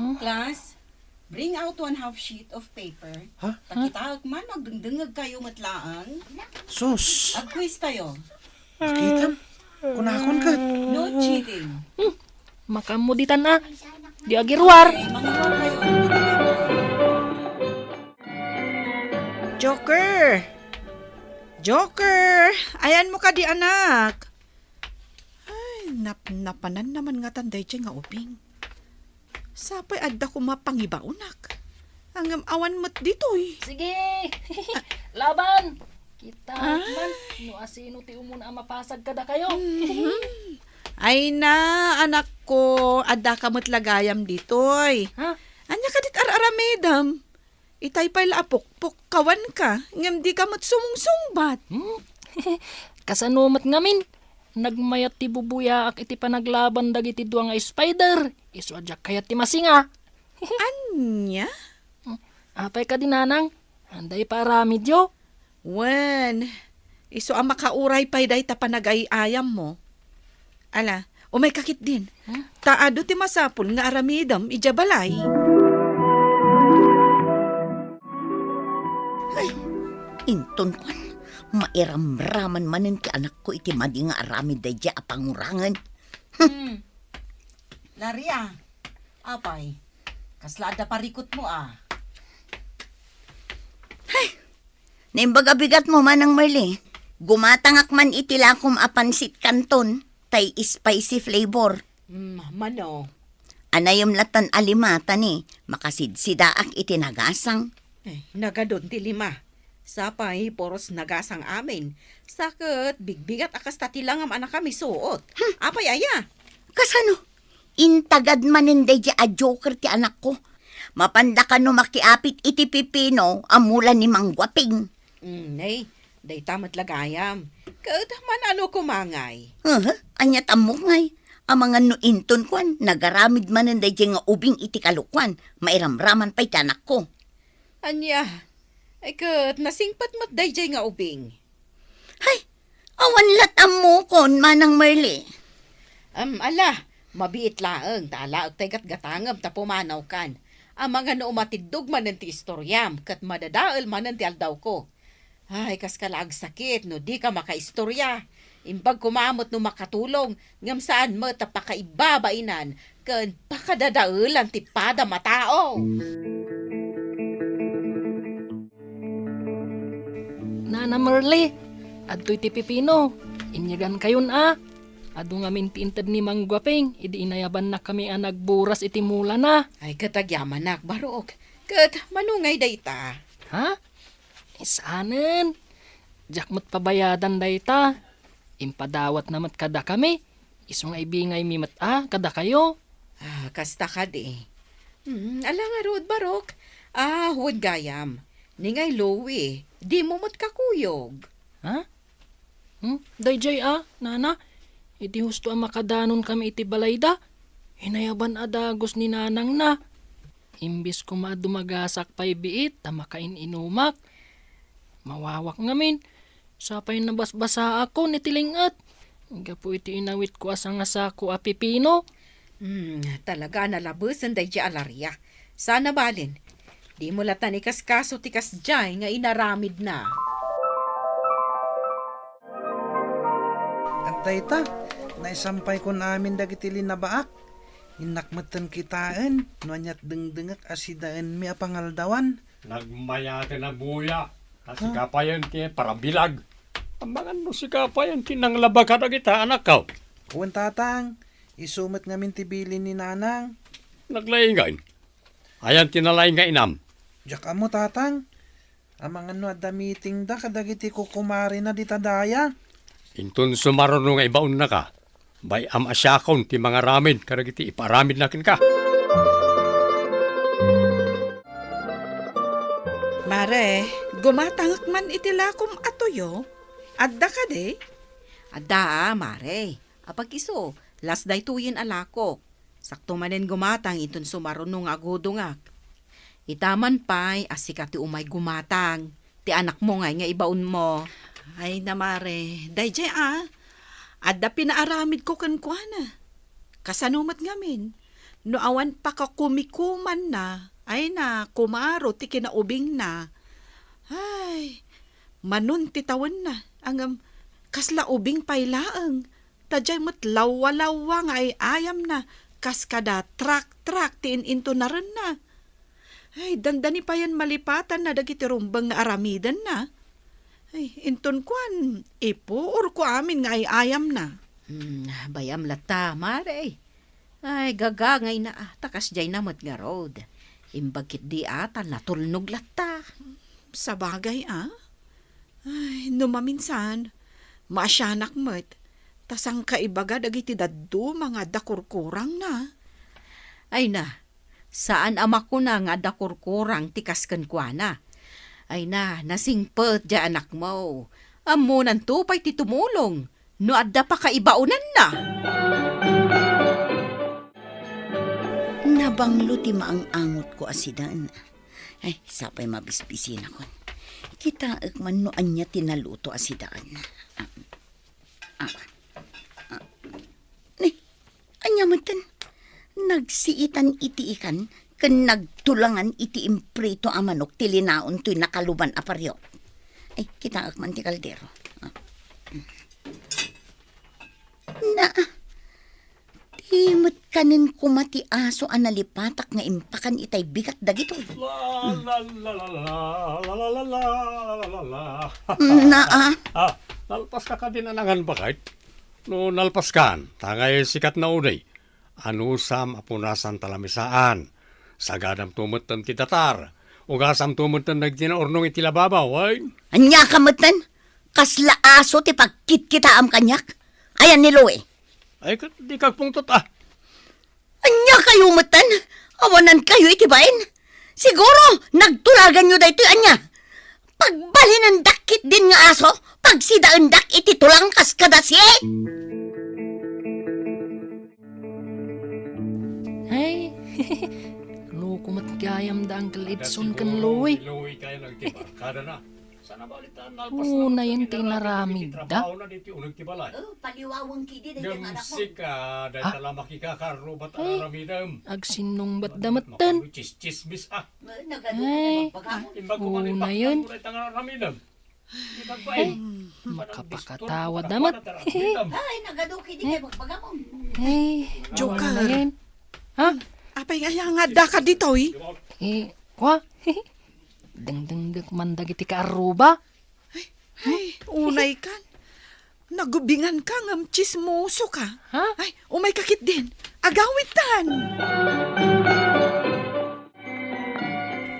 Huh? Class, bring out one half sheet of paper. Ha? Ta kitaek man, agdengdengngegkayo met laeng. Sus! Agkuistayo. Nakitam? Kunakon ket. No cheating. Hmm. Makaammo ditan a. Di agiruar. Joker! Joker! Ayanmo kadi, anak? Ay, nap-, napanan naman ngatan daydiay nga ubing. Sapay adda koma pangibaonak. Ngem awan met ditoy. Sige! Laban! Kitaek man no asino ti umuna a mapasag kadakayo. Mhm. Ay na, anakko, addaka met la gayam ditoy. Ha? Ania kadit ar-aramidem? Itay pay la a pukpukkawanka, ngem dika met sumungsungbat. Hmm? Kasano met ngamin? Nagmayat ti bubuyaak iti panaglaban dagiti dua nga spider. Isu a diak kayat ti masinga. Ania? Hmm. Apay kadi, nanang? Anda ipaaramidyo? Wen, isu a makauray pay dayta panagay-ayammo. Ala, umayka ketdin. Hmm? Ta adu ti masapul nga aramidem idiay balay. Ay, inton kuan, mairamraman manen ti anakko iti madi nga aramid daydiay a pangurangen. Hmm. Laria, apay, kasla adda parikutmo a? Ay, naimbag a bigatmo, Manang Merly. Gumatangak man iti lakom a pansit canton, tay spicy flavor. Mm, mano? Anayem latan a lima, ta ni, makasidsidaak iti nagasang. Eh, nagadun ti lima. Sapay, puros nagasang amin. Sa ket, bigbigat a kasta ti langam a nakamisuot. Hmm. Apay aya? Kasano? Intagad manen daydiay a joker ti anakko. Mapanda kano makiapit iti pipino a mula ni Mangguaping. Mm, nay, dayta met la gayam. Ket man-ano koma ngay? Aha, ania ti ammok ngay? Amangan no inton kuan, nagaramid manen daydiay nga ubing iti kalukuan, mairamraman pay ti anakko. Ania? Ay ket, nasingpet met daydiay nga ubing. Hay, awan lat ammokon, Manang Merly. Em, ala, mabiit laeng, ta alaek tay gatgatangem ta pumanawkan. Amangan no umatiddog manen ti istoriam, ket madadael manen ti aldawko. Ay, kaska la agsakit no dika makaistorya. Imbag koma met no makatulong, ngem saan met a pakaibabainan ken pakadadaelan ti padam a tao. Nana Merly, adtoy ti pipino. Inyegankayon a. Adu ngamin ti inted ni Mangguaping idi inayabannak kami a nagburas iti mulana. Ay, ket agyamanak, barok. Ket mano ngay dayta? Ha? Saanen. Diak met pabayadan dayta. Impadawatna met kadakami. Isu nga ibingaymi met a kadakayo. Ah, kasta kadi. Hmm, ala ngarud, barok. Ah, wen gayam. Ni ngay Louie, dimo met kakuyog. Ha? Hmm? Daydiay a, nana, iti husto a makadanonkami iti balayda, inayaban a dagus ni nanangna. Imbes koma a dumagasak pay biit ta makain-inumak, mawawak ngamin. Sapay nabasbasaakon iti ling-et gapu iti inawitko a sangasako a pipino. Hmm, talaga a nalabesen daydiay a Laria. Saan a balin, dimo latta ikaskaso ti kasdiay nga inaramidna. Adda ita, naisampaykon amin dagiti linabaak. Innak metten kitaen no aniat dengdengek a sidaenmi a pangaldawan. Nagmayaten a buya, ta sika payen ti parabilag. Amangan no sika payen ti nanglaba kadagita anakko. Wen, Tatang, isu met ngamin ti bilin ni Nanang. Naglaingan. Ayan ti nalaing nga inam. Diak ammo, Tatang. Amangan no adda meetingda kadagiti kukumarena dita daya. Inton sumaruno nga ibaonnaka, bay-am a siakon ti mangaramid kadagiti ipaaramidna kenka. Mare, gumatangek man iti lakom a tuyo. Adda kadi? Adda, a, mare. Apag isu, las daytoyen a lakok. Sakto manen gumatang inton sumaruno nga agudongak. Ita man pay a sika ti umay gumatang, ti anakmo ngay nga ibaonmo. Ay na, mare, daydiay a, adda pinaaramidko kenkuana. Kasano met ngamin, no awan pakakumikumanna, ay na, kumaro ti kinaubingna. Ay, manon ti tawenna, ngem kasla ubing pay laeng. Ta diay met lawwa-lawwa nga ay-ayamna kas kada trak-trak ti in-intunarenna. Ay, dandani payen malipatanna dagiti rumbeng nga aramidenna. Ay, inton kuan, ipuorko amin nga ay-ayamna. Hmm, bay-am latta, mare. Ay, gagangayna, a, ta kasdiayna met ngarud. Imbag ketdi, a, ta natulnog latta. Sabagay, a. Ay, no maminsan, maasianak met, ta saan ka ibaga dagiti dadduma nga adda kurkurangna. Ay na, saan a makuna nga adda kurkurang ti kas kenkuana. Ay na, nasingpet diay anakmo. Ammonanto pay ti tumulong no adda pakaibaonanna. Nabanglo ti maang-angotko a sidaen. Ay, sapay mabisbisinakon. Kitaek man no ania ti naluto a sidaen. Ah, ah, ah. Ni, ania metten? Nagsiitan iti ikan ken nagtulangan iti imprito a manok ti linaon toy nakaluban a pario. Ay, kitaek man ti kaldero. Ah. Na, ti met kanen koma ti aso a nalipatak nga impakan itay bigat dagitoy. La, la, la, la, la, la, la, la, la, la, la, la, la. Na, ah. Ah, nalpas ka kadin a nangan bakay? No nalpas kan, tangay sikat na uday. Anusam a punasan ta lamisaan. Sagadam to metten ti datar. Ugasam to metten dagiti naurnong iti lababaw, ay? Ania ka metten? Kasla aso ti pagkitkitaam kaniak? Ayan ni Louie. Ay, ket di kagpungtot, a. Ania kayo metten? Awanan kayo iti bain? Siguro, nagtulaganyo daytoy ania? Pagbalinendak ketdin nga aso, pagsidaendak iti tulang kas kada sie. Ay, loko met gayam da Uncle Edson ken Louie. Louie kayo nagtibarkada na. Sana balitaan, nalpas na. Unayen ti inaramidda. Trabaho na diti uneg ti balay. Oh, paliwawang kidi, daytoy nga anakmo. Gamsik, ah, dayta la makikakarrubat a aramidem. Agsinnungbatda metten. Makaluchis-chismis, ah. Nagadu ka, ay, magpagamon. Imbag ko, unayen. Manipaktan ko na itang aramidem. Imbag ba, eh. Ay, makapakatawa da met. Ay, nagadu kidi kay magpagamon. Ay, Joker. Unayen. Ha? Apay nga aya nga adda ka ditoy? Eh, kwa? Dengdengdek man dagiti kaarruba. Ay, unay kan. Nagubingan ka ngem tsismoso ka. Ha? Ay, umay ka ketdin. Agawidtan.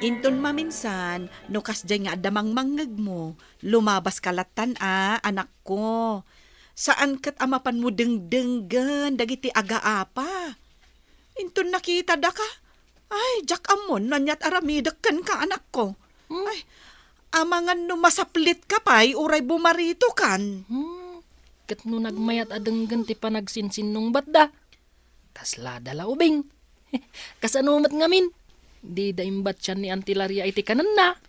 Inton maminsan, no kasdiay nga adda mangmangngegmo, lumabas ka lattan a, anakko. Saan ket a mapanmo dengdenggen dagiti agaapa. Inton nakitada ka, ay, diak ammon no aniat aramidek kenka, anakko. Hmm? Ay, amangan no masaplit ka pay uray bumarito kan. Hmm, ket no nagmayat a denggen ti panagsinsinnungbatda, kasla da la ubing. Kasano met ngamin? Dida imbatian ni Auntie Laria iti kanenna.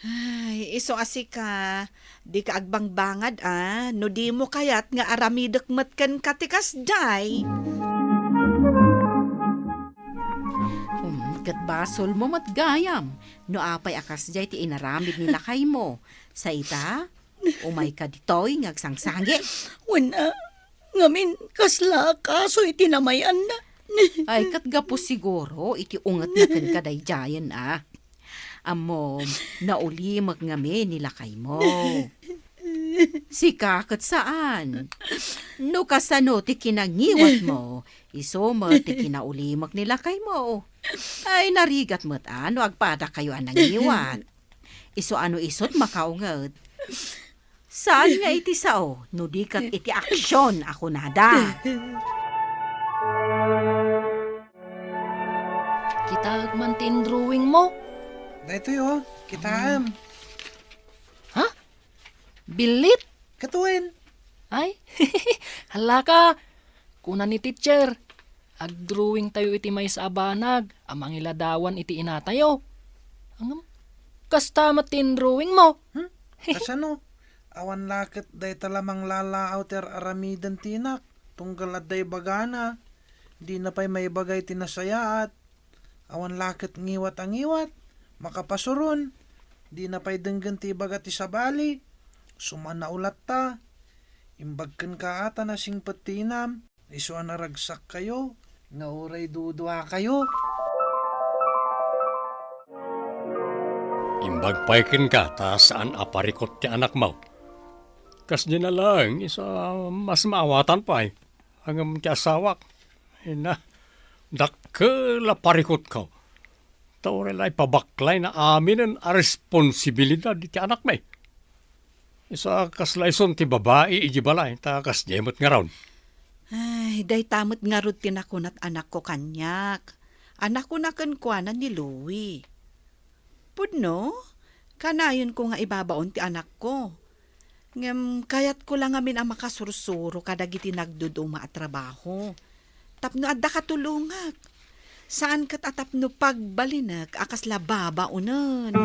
Ay, isu a sika, dika agbangbangad a, no dimo kayat nga aramidek met kenka ti kasdiay. Hmm, ket basolmo met gayam, no apay a kasdiay ti inaramid ni lakaymo. Sa ita, umayka ditoy nga agsangsangit. Wen a, ngamin, kasla a kaso iti namay-anna. Ay, ket gapu siguro iti ungetna kenka daydiayen a. Ammom, naulimek ngamin ni lakaymo. Sika ket saan. No kasano ti kinangiwatmo, isu met ti kinaulimek ni lakaymo. Ay, narigat met a no agpadakayo a nangiwat. Isu a no isut makaunget. Saan nga iti sao, no di ket iti aksion a kunada. Kitaek man ti indrawingmo. Daytoy, o, kitaem. Ha? Billit? Ket wen? Ay, hala ka. Kuna ni teacher, agdrawingtayo iti maysa a banag a mangiladawan iti inatayo. Ngem, kasta met ti indrawingmo. Hmm? Kasano? Awan la ket dayta la manglalaaw ti ar-aramiden ti inak, tunggal adda ibagana. Dina pay maibaga iti nasayaat. Awan la ket ngiwat a ngiwat, makapasuron. Dina pay denggen ti ibaga ti sabali. Sumanaw latta. Imbag kenka a ta nasingpet ti inam. Isu a naragsakkayo nga uray duduakayo. Imbag pay kenka ta saan a parikut ti anakmo. Kasdiay laeng, isu a mas maawatan pay. Ngem ti asawak, ina, dakkel a parikutko. Ta uray la ipabaklay na aminen a responsibilidad iti anakmi. Isu a kasla isun ti babai iti balay, ta kasdiay met ngarud. Ay, dayta met ngarud ti nakunat anakko kaniak. Anakko na kenkuana ni Louie. Pudno, kanayonko nga ibabaon ti anakko. Ngem kayatko la ngamin a makasursuro kadagiti nagduduma a trabaho. Tapno adda katulongak. Saan ket a tapno pagbalinek a kasla babaonen.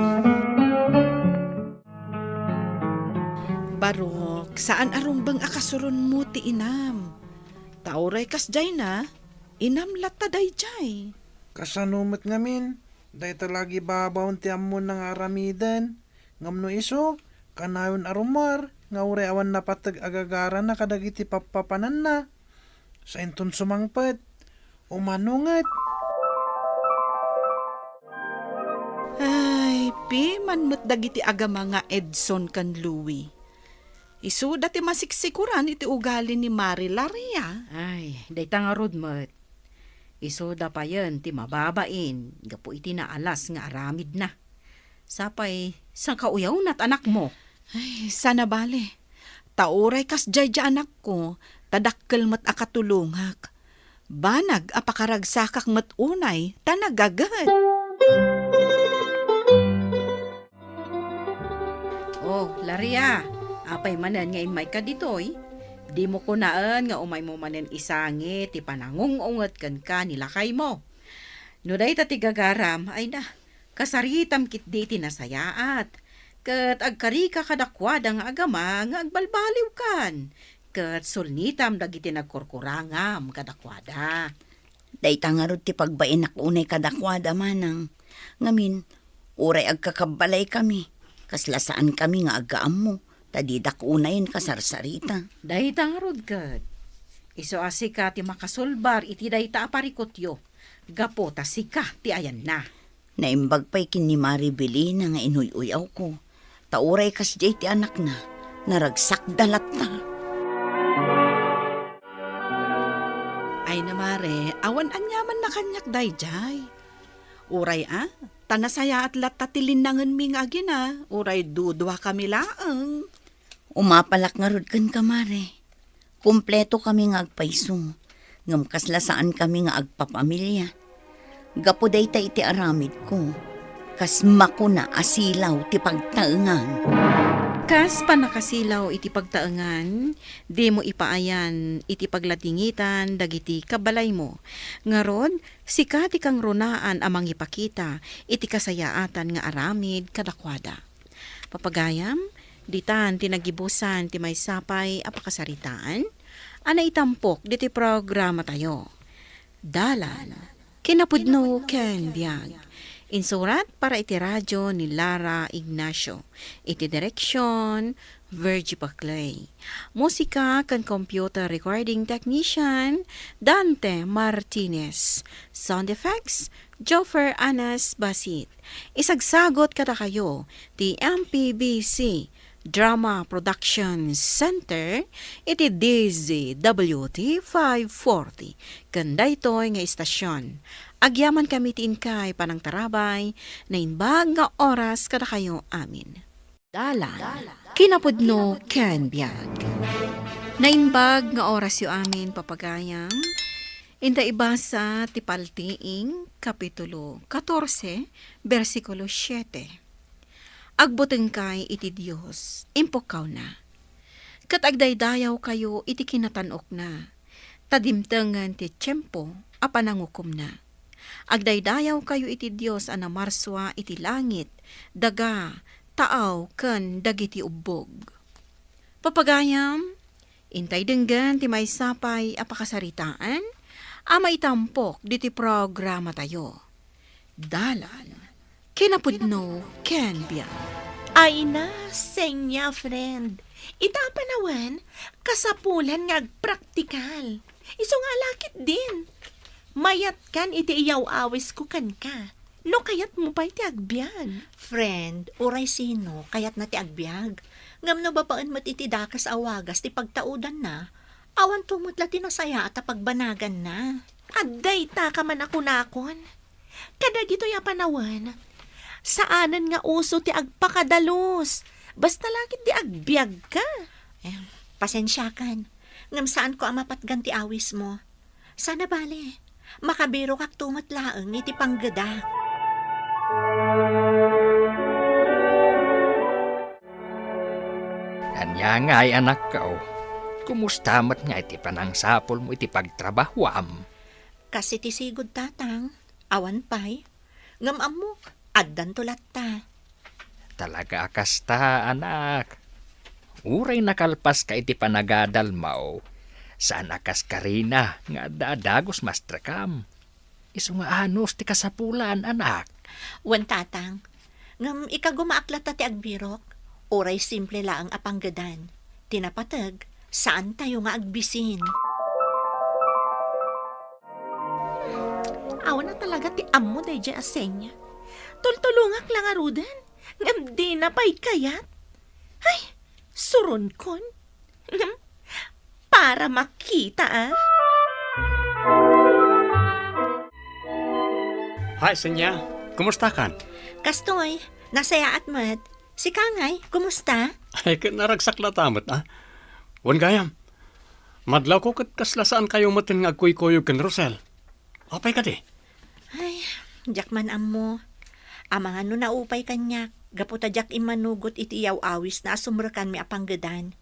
Barok, saan a rumbeng a kasuronmo ti inam. Ta uray kasdiay na, inam latta daydiay. Kasano met ngamin? Dayta la agibabaon ti ammona nga aramiden. Ngem no isu, kanayon a rummuar nga uray awan napateg a gagarana kadagiti pappapananna. Sainton sumangpet. Umanunget. Ay, piman met dagiti agama nga Edson ken Louie. Isuda ti masiksikuran iti ugali ni Mari Laria. Ay, dayta ngarud met. Isuda payen ti mababain gapu iti naalas nga aramidna. Sapay, saan ka uyawnat, anakmo? Ay, sana bale. Ta uray kasdiay diay anakko, ta dakkel met a katulongak. Banag a pakaragsakak met unay, ta nagaget. Oh, Laria, apay manen nga immayka ditoy? Dimo kunaen nga umaymo manen isangi ti panangung-unget kenka ni lakaymo. No dayta ti gagaram, ay na, kasaritam ketdi iti nasayaat. Ket agkarika kadakuada nga agama nga agbalbaliwkan. Ket sulnitam dagiti nagkurkurangam kadakuada. Dayta ngarud ti pagbaenak unay kadakuada, manang. Ngamin, uray agkakabbalaykamin, kasla saankami nga agaammo, ta didak unayen kasarsarita. Dayta ngarud ket, isu a sika ti makasulbar iti dayta a parikutyo, gapu ta sika ti ayanna. Naimbag pay ken ni Mari Belina nga inuy-uyawko, ta uray kasdiay ti anakna, naragsakda latta. Ay na, Mare, awan aniamanna kaniak daydiay. Uray a, ta nasayaat latta ti linnangenmi nga agina, uray duduakami laeng. Umapalak ngarud kenka, Mare. Kumpletokami nga agpayso, ngem kasla saankami nga agpapamilia. Gapu dayta iti aramidko, kas makuna a silaw ti pagtaengan. Kas pannakasilaw iti pagtaengan, dimo ipaayan iti pagladingitan dagiti kabalaymo. Ngarud, sika ti kangrunaan a mangipakita iti kasayaatan nga aramid kadakuada. Papagayam, ditan ti nagibusan ti maysa pay a pakasaritaan a naitampok ditoy programatayo. Dalan, kinapudno ken biag. Insurat para iti radio ni Lara Ignacio. Iti direksyon, Virgie Paclay. Musika ken computer recording technician, Dante Martinez. Sound effects, Joffer Anas Basit. Isagsagot kadakayo ti M P B C Drama Production Center iti D Z W T five forty ken daytoy nga istasyon. Agyamankami ti inkay panangtarabay, naimbag nga oras kadakayo amin. Dalan, kinapudno ken biag. Naimbag nga orasyo amin, papagayam. Inta ibasa ti Paltiing, Kapitulo katorse, bersikulo siete. Agbutengkay iti Dios, impukkawna. Ket agdaydayawkayo iti kinatan-okna, ta dimtengen ti tiempo a panangukomna. Agdaydayawkayo iti Dios a namarsua iti langit, daga, taaw, ken dagiti ubbog. Papagayam, intay denggen ti maysa pay a pakasaritaan a maitampok ditoy programatayo. Dalan, kinapudno, ken biag. Ay na, Senya, friend. Ita a panawen, kasapulan nga agpraktikal. Isu nga ala ketdin. Mayatkan iti iyaw-awisko kenka. No kayatmo pay ti agbiag. Friend, uray sino, kayatna ti agbiag. Ngem no babaen met iti dakes a wagas ti pagtaudanna, awanto met la ti nasayaat a pagbanaganna. Adda ita ka man a kunakon. Kadagitoy a panawen, saanen nga uso ti agpakadalus. Basta la ketdi agbiagka. Eh, pasensiakan. Ngem saanko a mapatgan ti awismo. Sana bale, makabirokakto met laeng iti panggedak. Ania ngay, anakko? Kumusta met ngay ti panangsapulmo iti pagtrabahuam? Kas iti sigud, tatang. Awan pay. Ngem ammok, addanto latta. Talaga a kasta, anak. Uray nakalpaska iti panagadalmo, saan a kas karina nga adda a dagus mastrekam. Isu nga anus ti kasapulan, anak. Wen, tatang. Ngem ikagumaak latta ti agbirok, uray simple laeng a panggedan. Ti napateg, saantayo nga agbisin. Awan a talaga ti ammo daydiay a Senya. Tultulongak la ngaruden, ngem dina pay kayat. Ay, suronkon. Ngem, para makita, a. Hi, Senya. Kumustakan? Kastoy, nasayaat met. Sika ngay, kumusta? Ay, ket naragsak latta met, a. Wen gayam, madlawko ket kasla saankayo metten nga agkuykuyog ken Rosel. Apay kadi? Ay, diak man ammo. Amangan no naupay kaniak, gapu ta diak immanugot iti iyaw-awisna a sumrekanmi a panggedan.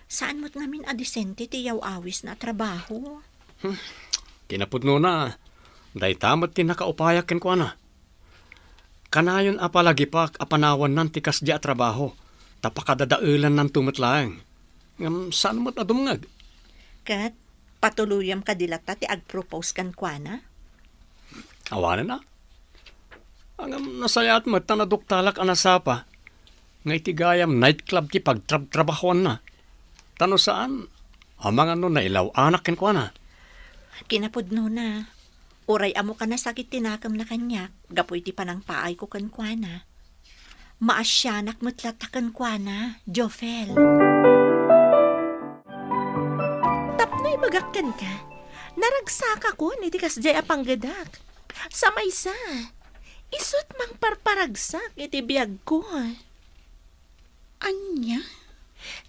Saan met ngamin a disente ti iyaw-awisna a trabaho. Hmm, kinapudnona, dayta met ti nakaupayak kenkuana. Kanayon a palagipak a panawannan ti kasdi a trabaho, ta pakadadaelannanto met laeng. Ngem saan met a dumngeg. Ket patuloyam kadi latta ti agpropose kenkuana? Awanen a. Ngem nasayaat met ta naduktalak a nasapa nga iti gayam nightclub ti pagtrabtrabahuanna. Ta no saan, amangan no nailaw-anak kenkuana. Kinapudnona, uray ammo a nasakit ti nakemna kaniak gapu iti panangpaayko kenkuana. Maasianak met latta kenkuana, Jofel. Tapno ibagak kenka, naragsakakon iti kasdiay a panggedak. Sa maysa, isut' mangparparagsak iti biagko. Ania?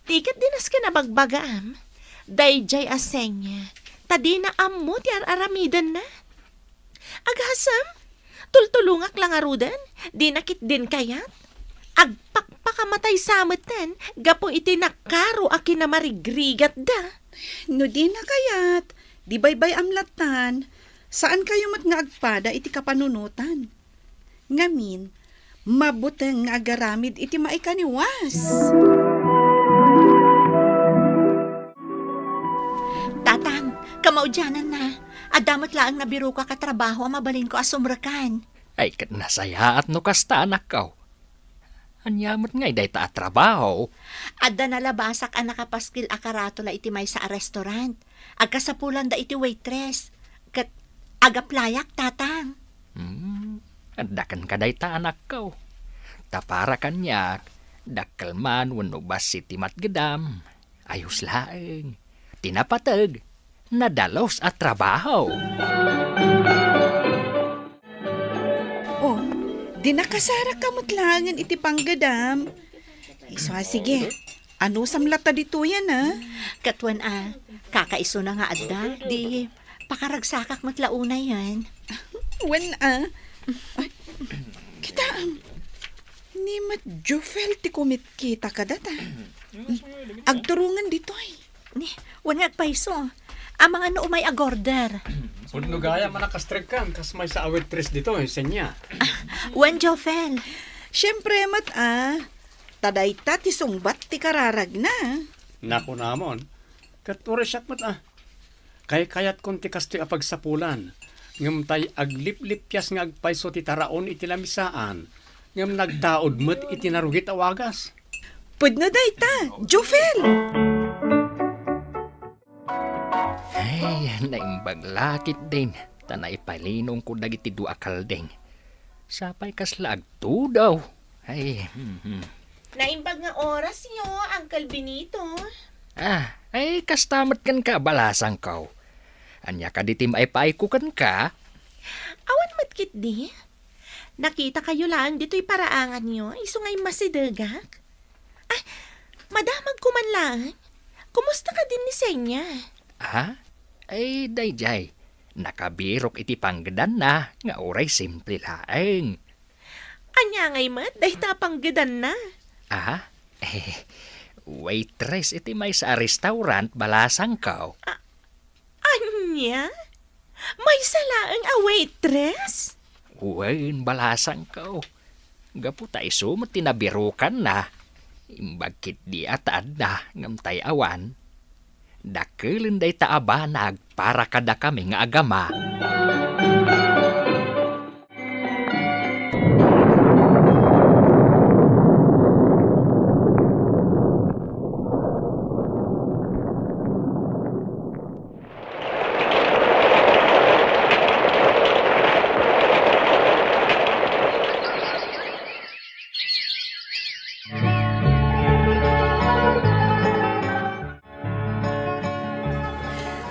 Ti ket dinas ken a bagbagaam, daydiay a Senya, ta dina ammo ti ar-aramidenna. Agasem, tultulongak la ngaruden, dina ketdin kayat. Agpakpakamatay sa metten gapu iti nakaro a kinamarigrigatda. No dina kayat, di baybay-am lattan, saankayo met nga agpada iti kapanunotan. Ngamin, Mabuteng nga agaramid iti maikaniwas. Tatang, kamaudiananna. Adda met laeng nabirokak a trabaho a mabalinko a sumrekan. Ay, ket nasayaat no kasta, anakko. Ania met ngay dayta a trabaho? Adda nalabasak a nakapaskil a karatula iti maysa a restaurant. Agkasapulanda iti waitress. Ket agaplayak, Tatang. Hmm, adda kenka dayta, anakko. Ta para kaniak, dakkel man wenno bassit ti matgedam, ayos laeng. Ti napateg, nadalus a trabaho. Oh, di nakasarakka met laengen iti panggedam. Isu a, sige. Anusam latta ditoyen, a? Ket wen a, kakaisuna nga adda, di pakaragsakak met la unayen. Wen a. Ay, kitaem. Ni met Jufel ti kumitkita kadata. Agturongen ditoy. Ni, wen nga agpayso. Amangan no umay agorder. Pudno gayam a nakastrekkan, kas maysa a waitress ditoy, Senya. Wen, Jofel. Siempre met a, ta dayta ti sungbat ti kararagna. Nakunamon, ket uray siak met a. Kaykayatkon ti kastoy a pagsapulan, ngem tay agliplippias nga agpayso ti taraon iti lamisaan, ngem nagtaud met iti narugit a wagas. Pudno dayta, Jofel! Ay, naimbag la ketdin, ta naipalinongko dagiti dua a kalding. Sapay kasla agtudaw. Ay, hmm, hmm. Naimbag nga orasyo, Uncle Benito. Ah, ay, kasta met kenka, balasangko. Ania kadi ti maipaayko kenka? Awan met ketdi. Nakitakayo laeng ditoy paraanganyo, isu nga immasidegak. Ah, madamagko man laeng. Kumusta kadin ni Senya? Ah? Ay, daydiay. Nakabirok iti panggedanna nga uray simple laeng. Ania ngay met dayta a panggedanna? Ah? Eh, waitress iti maysa a restaurant, balasangko. Ah, Ania? Maysa laeng a waitress? Wen, balasangko. Gapu ta isu met ti nabirokanna. Imbag ketdi a ta adda, ngem tay awan. Dakkelen dayta a banag para kadakami nga agama.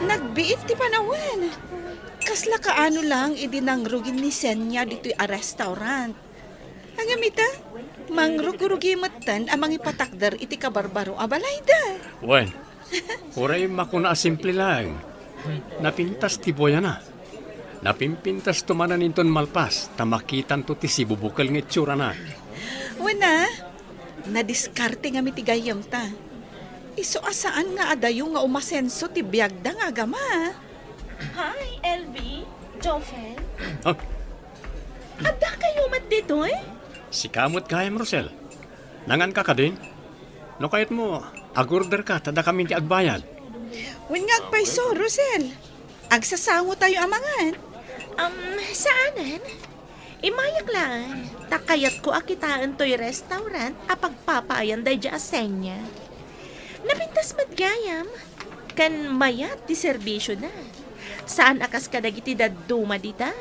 Nagbiit ti panawen. Kasla kaano lang idi nangrugi ni Senya ditoy a restaurant. Ngem ita, mangrugi-rugi metten a mangipatakder iti kabarbaro a balayda. Wen, uray makuna a simple laeng. Napintas ti buayana. Napimpintasto manen inton malpas, ta makitanto ti sibubukel nga itsurana. Wen a, nadiskarte ngamin ti gayyemta. Isu a saan nga adayo nga umasenso ti biagda nga agama. Hi, L B, Jofen. Ah. Adda kayo met ditoy? Sika met gayam, Rosel. Nanganka kadin? No kayatmo, agorder ka, ta dakamin ti agbayad. Wen nga agpayso, Rosel. Agsasango tayo a mangan. Um, saanen? Imayak laeng, ta kayatko a kitaen toy restaurant a pagpapaayan daydiay a Senya. Napintas met gayam, ken mayat ti serbisyona. Saan a kas kadagiti dadduma dita.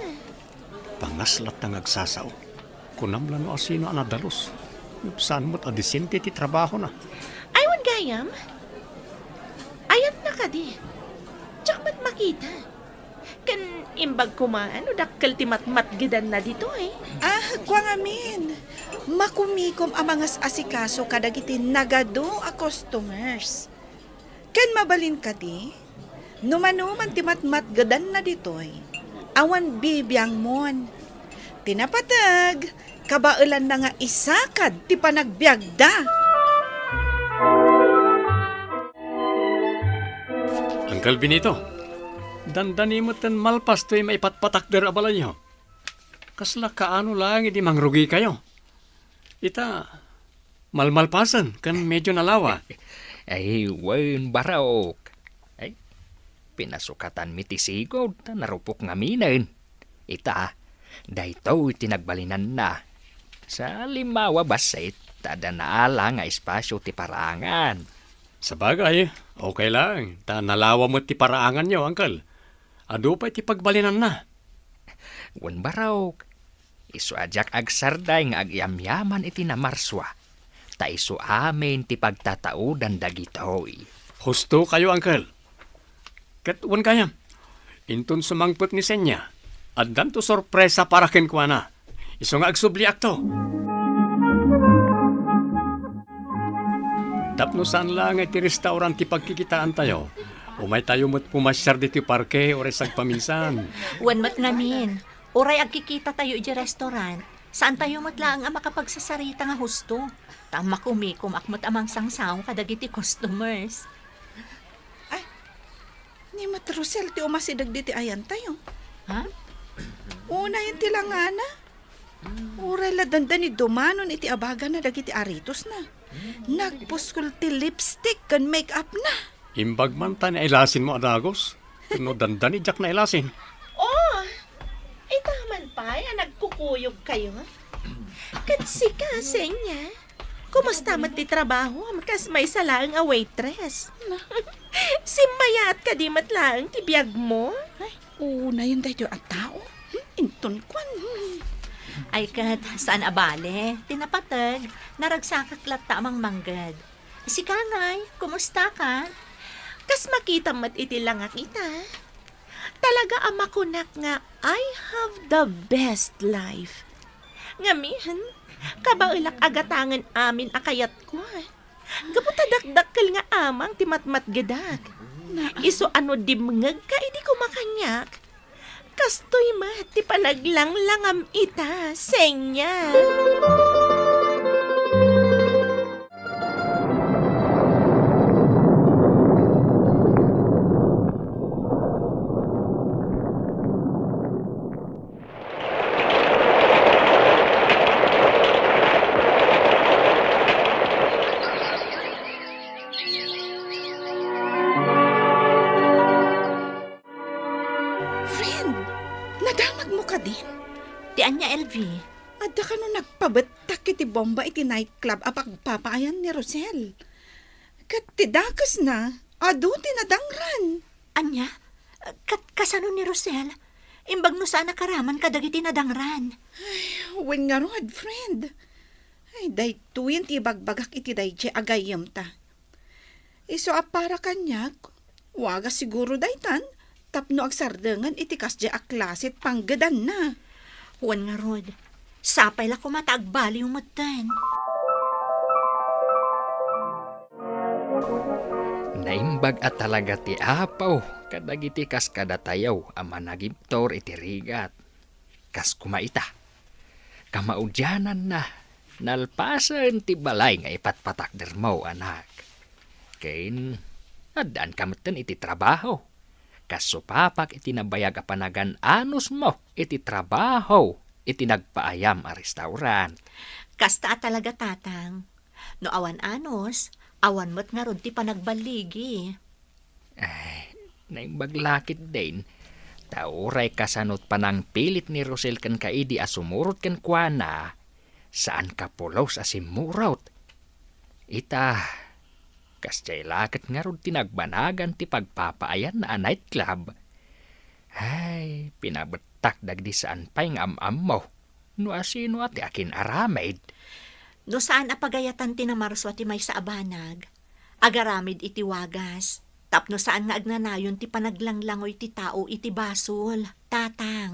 Pangas latta nga agsasao. Kunam la no asino a nadalus. Ngem saan met a disente ti trabahona. Ay, wen gayam? Ayanna kadi. Diak met makita. Ken imbag koma no dakkel ti matmatgedanna ditoy. Ah, kua ngamin. Makumikom a mangas-asikaso kadagiti nagadu a customers. Ken mabalin kadi, no manoman ti matmatgedanna ditoy, awan bibiangmon. Ti napateg, kabaelanna nga isakad ti panagbiagda. Uncle Benito, dandani metten malpas toy maipatpatakder a balayyo. Kasla kaano laeng idi mangrugikayo? Ita, malmalpasen ken medyo nalawa. Ay, wen, barok. Ay, pinasukatanmi ti sigud ta narupok ngaminen. Ita, daytoy ti nagbalinanna. Sa limmawa bassit, ta adda naala nga espasio ti paraangan. Sabagay, okay lang. Ta nalawa met ti paraanganyo, Uncle. Adu pay ti pagbalinanna. Wen, barok. Isu a diak agsarday nga agyamyaman iti namarsua, ta isu amin ti pagtataodan dagitoy. Husto kayo, Uncle. Ket wen gayam, inton sumangpet ni Senya, addanto sorpresa para kenkuana. Isu nga agsubliakto. Tapno saan la nga iti restaurant ti pagkikitaantayo, umaytayo met pumasiar ditoy parke uray sagpaminsan. Wen met ngamin, uray agkikitatayo iti restaurant, saantayo met laeng a makapagsasarita nga husto. Ta makumikumak met a mangsangsaw kadagiti customers. Ay, ni met Rosel ti umasideg diti ayantayo. Ha? Unayen ti langana. Uray la dandani dumanon iti abagana dagiti aritosna. Nagpuskol ti lipstick ken make-upna. Imbag man ta nailasinmo a dagus, no dandani diak nailasin. Oh, ita man pay a nagkukuyogkayo. Ket sika, Senya, kumusta met ti trabahom kas maysa laeng a waitress? Simmayaat kadi met laeng ti biagmo? Ay, unayen daytoy a tao. Hmm, inton kuan. Ay ket, saan a bale, ti napateg, naragsakak latta a mangmangged. Sika ngay, kumusta ka? Kas makitam met iti langak ita. Talaga a makunak nga, "I have the best life." Ngamin, kabaelak a gatangen amin a kayatko. Gapu ta dakdakkel nga amang ti matmatgedak. Isu a no dimngegka idi kumakaniak, kastoy met ti panaglanglangam ita, Senya. Friend, nadamagmo kadin? Ti ania, L V? Adda kano nagpabettak iti bomba iti nightclub a pagpapaayan ni Rosel. Ket ti dakesna, adu ti nadangran. Ania? Kat-, kasano ni Rosel? Imbag no saan a karaman kadagiti nadangran. Ay, wen ngarud, friend. Ay, daytoyen ti ibagbagak iti daydiay a gayyemta. Isu a para kaniak, wagas siguro daytan tapno agsardengen iti kasdiay a klase ti panggedanna. Wen ngarud, sapay la koma ta agbaliw metten. Naimbag a talaga ti Apo kadagiti kaskadatayo a managibtur iti rigat. Kas koma ita, kamaudiananna, nalpasen ti balay nga ipatpatakdermo, anak. Ken, addaanka metten iti trabaho. Kas supapak iti nabayag a panagan-anusmo iti trabaho iti nagpaayam a restaurant. Kasta a talaga, Tatang. No awan anus, awan met ngarud ti panagballigi. Ay, naimbag la ketdin. Ta uray kasano ti panangpilit ni Rosel kenka idi a sumurot kenkuana, saanka pulos a simmurot. Ita, kasdiay la ket ngarud ti nagbanagan ti pagpapaayanna a nightclub. Ay, pinabettak dagidi saan pay nga am-ammo no asino a ti akin-aramid. No saan a pagayatan ti namarsua ti maysa a banag, agaramid iti wagas, tapno saan nga agnanayon ti panaglanglangoy ti tao iti basol, Tatang.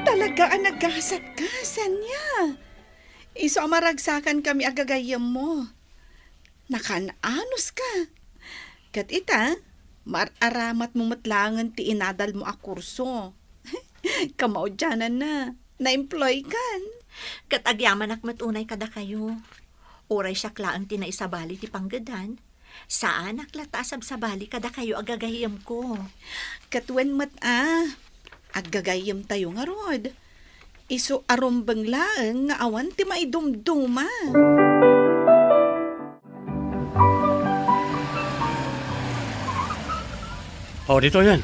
Talaga a nagasatka, Senya. Isu a maragsakankami a gagayyemmo. Nakaan-anuska. Ket ita, mar-aramatmo met laengen ti inadalmo a kurso. Kamaudiananna, naemploykan. Ket agyamanak met unay kadakayo. Uray siak laeng ti naisabali ti panggedan, saanak latta a sabsabali kadakayo a gagayyemko. Ket wen met a, aggagayyemtayo ngarud. Isu a rumbeng laeng nga awan ti maidumduma. O, ditoyen.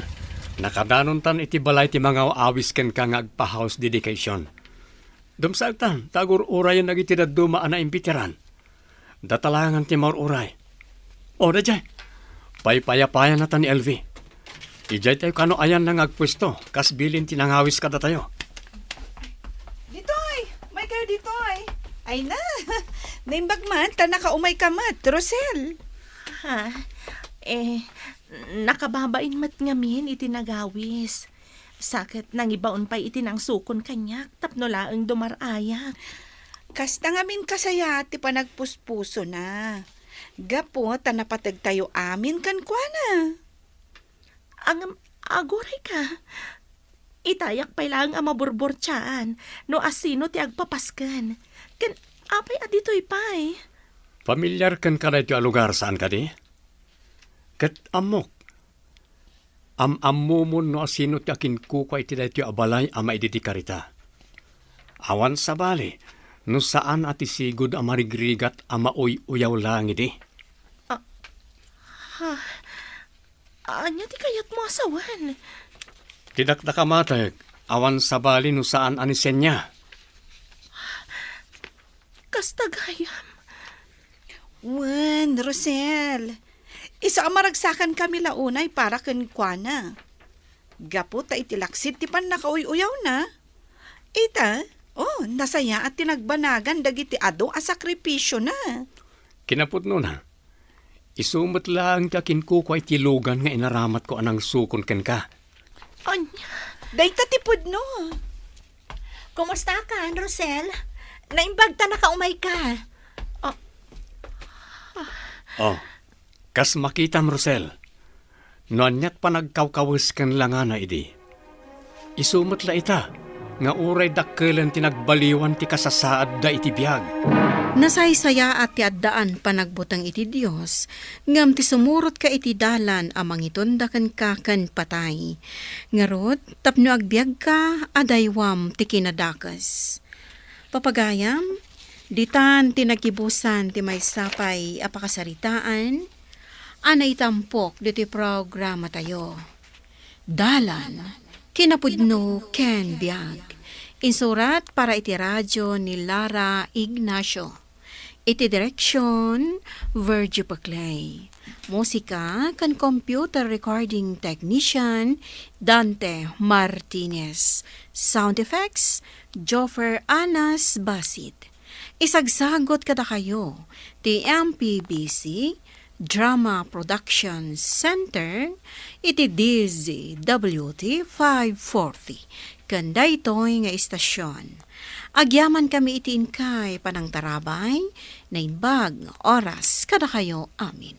Nakadanontan iti balay ti mangaw-awis kenka nga agpa-house dedication. Dumsaektan, ta agur-urayen dagiti dadduma a naimbitaran. Datalangan ti maur-uray. O, daydiay. Paypayapayan nata ni Elvi. Idiay tayo kano ayanna nga agpuesto, kas bilin ti nangawis kadatayo. Ditoy! Umay kayo ditoy! Ay na! Naimbag man, ta nakaumayka met, Rosel. Ha? Eh, nakababain met ngamin iti nagawis. Sa ket nangibaon pay iti nangsukon kaniak tapno laeng dumar-ayak. Kasta ngamin kasayaat ti panagpuspusona. Gapu ta napategtayo amin kenkuana. Ngem, aguray ka. Itayak pay laeng a maburburtiaan no asino ti agpapasken. Ken apay a ditoy pay? Familiar kenka daytoy a lugar, saan kadi? Ket ammok, am-ammomon no asino ti akinkukua iti daytoy a balay a maididi karita. Awan sabali, no saan a ti sigud a marigrigat a mauy-uyaw laeng idi. Ah, ha? Ania ti kayatmo a sawen? Ti dakdakamatek, awan sabali no saan a ni Senya. Kasta gayam. Wen, Rosel. Isu a maragsakan kami la unay para kenkuana. Gapu ta iti laksid ti pannakauy-uyawna. Ita, oh, nasayaat ti nagbanagan dagiti adu a sakripisiona. Kinapudnona, isu met laeng ti akinkukua iti lugan nga inaramatko a nangsukon kenka. Ania? Dayta ti pudno. Kumustakan, Rosel? Naimbag ta nakaumayka. Oh. Oh, kas makitam, Rosel, no aniat panagkawkawes ken langana idi, isu met la ita nga uray dakkelen ti nagbaliwan ti kasasaadda iti biag. Nasaysayaat ti addaan panagbuteng iti Dios, ngem ti sumurotka iti dalan a mangitonda kenka ken patay. Ngarud, tapno agbiagka, adaywam ti kinadakes. Papagayam, ditan ti nagibusan ti maysa pay a pakasaritaan a naitampok ditoy programatayo. Dalan, kinapudno ken biag. Insurat para iti radyo ni Lara Ignacio. Iti direksyon, Virgie Paclay. Musika ken computer recording technician, Dante Martinez. Sound effects, Joffer Anas Basit. Isagsagut kadakayo ti M P B C Drama Production Center iti D Z W T five forty ken daytoy nga istasyon. Agyamankami iti inkay panangtarabay, naimbag nga oras kadakayo amin.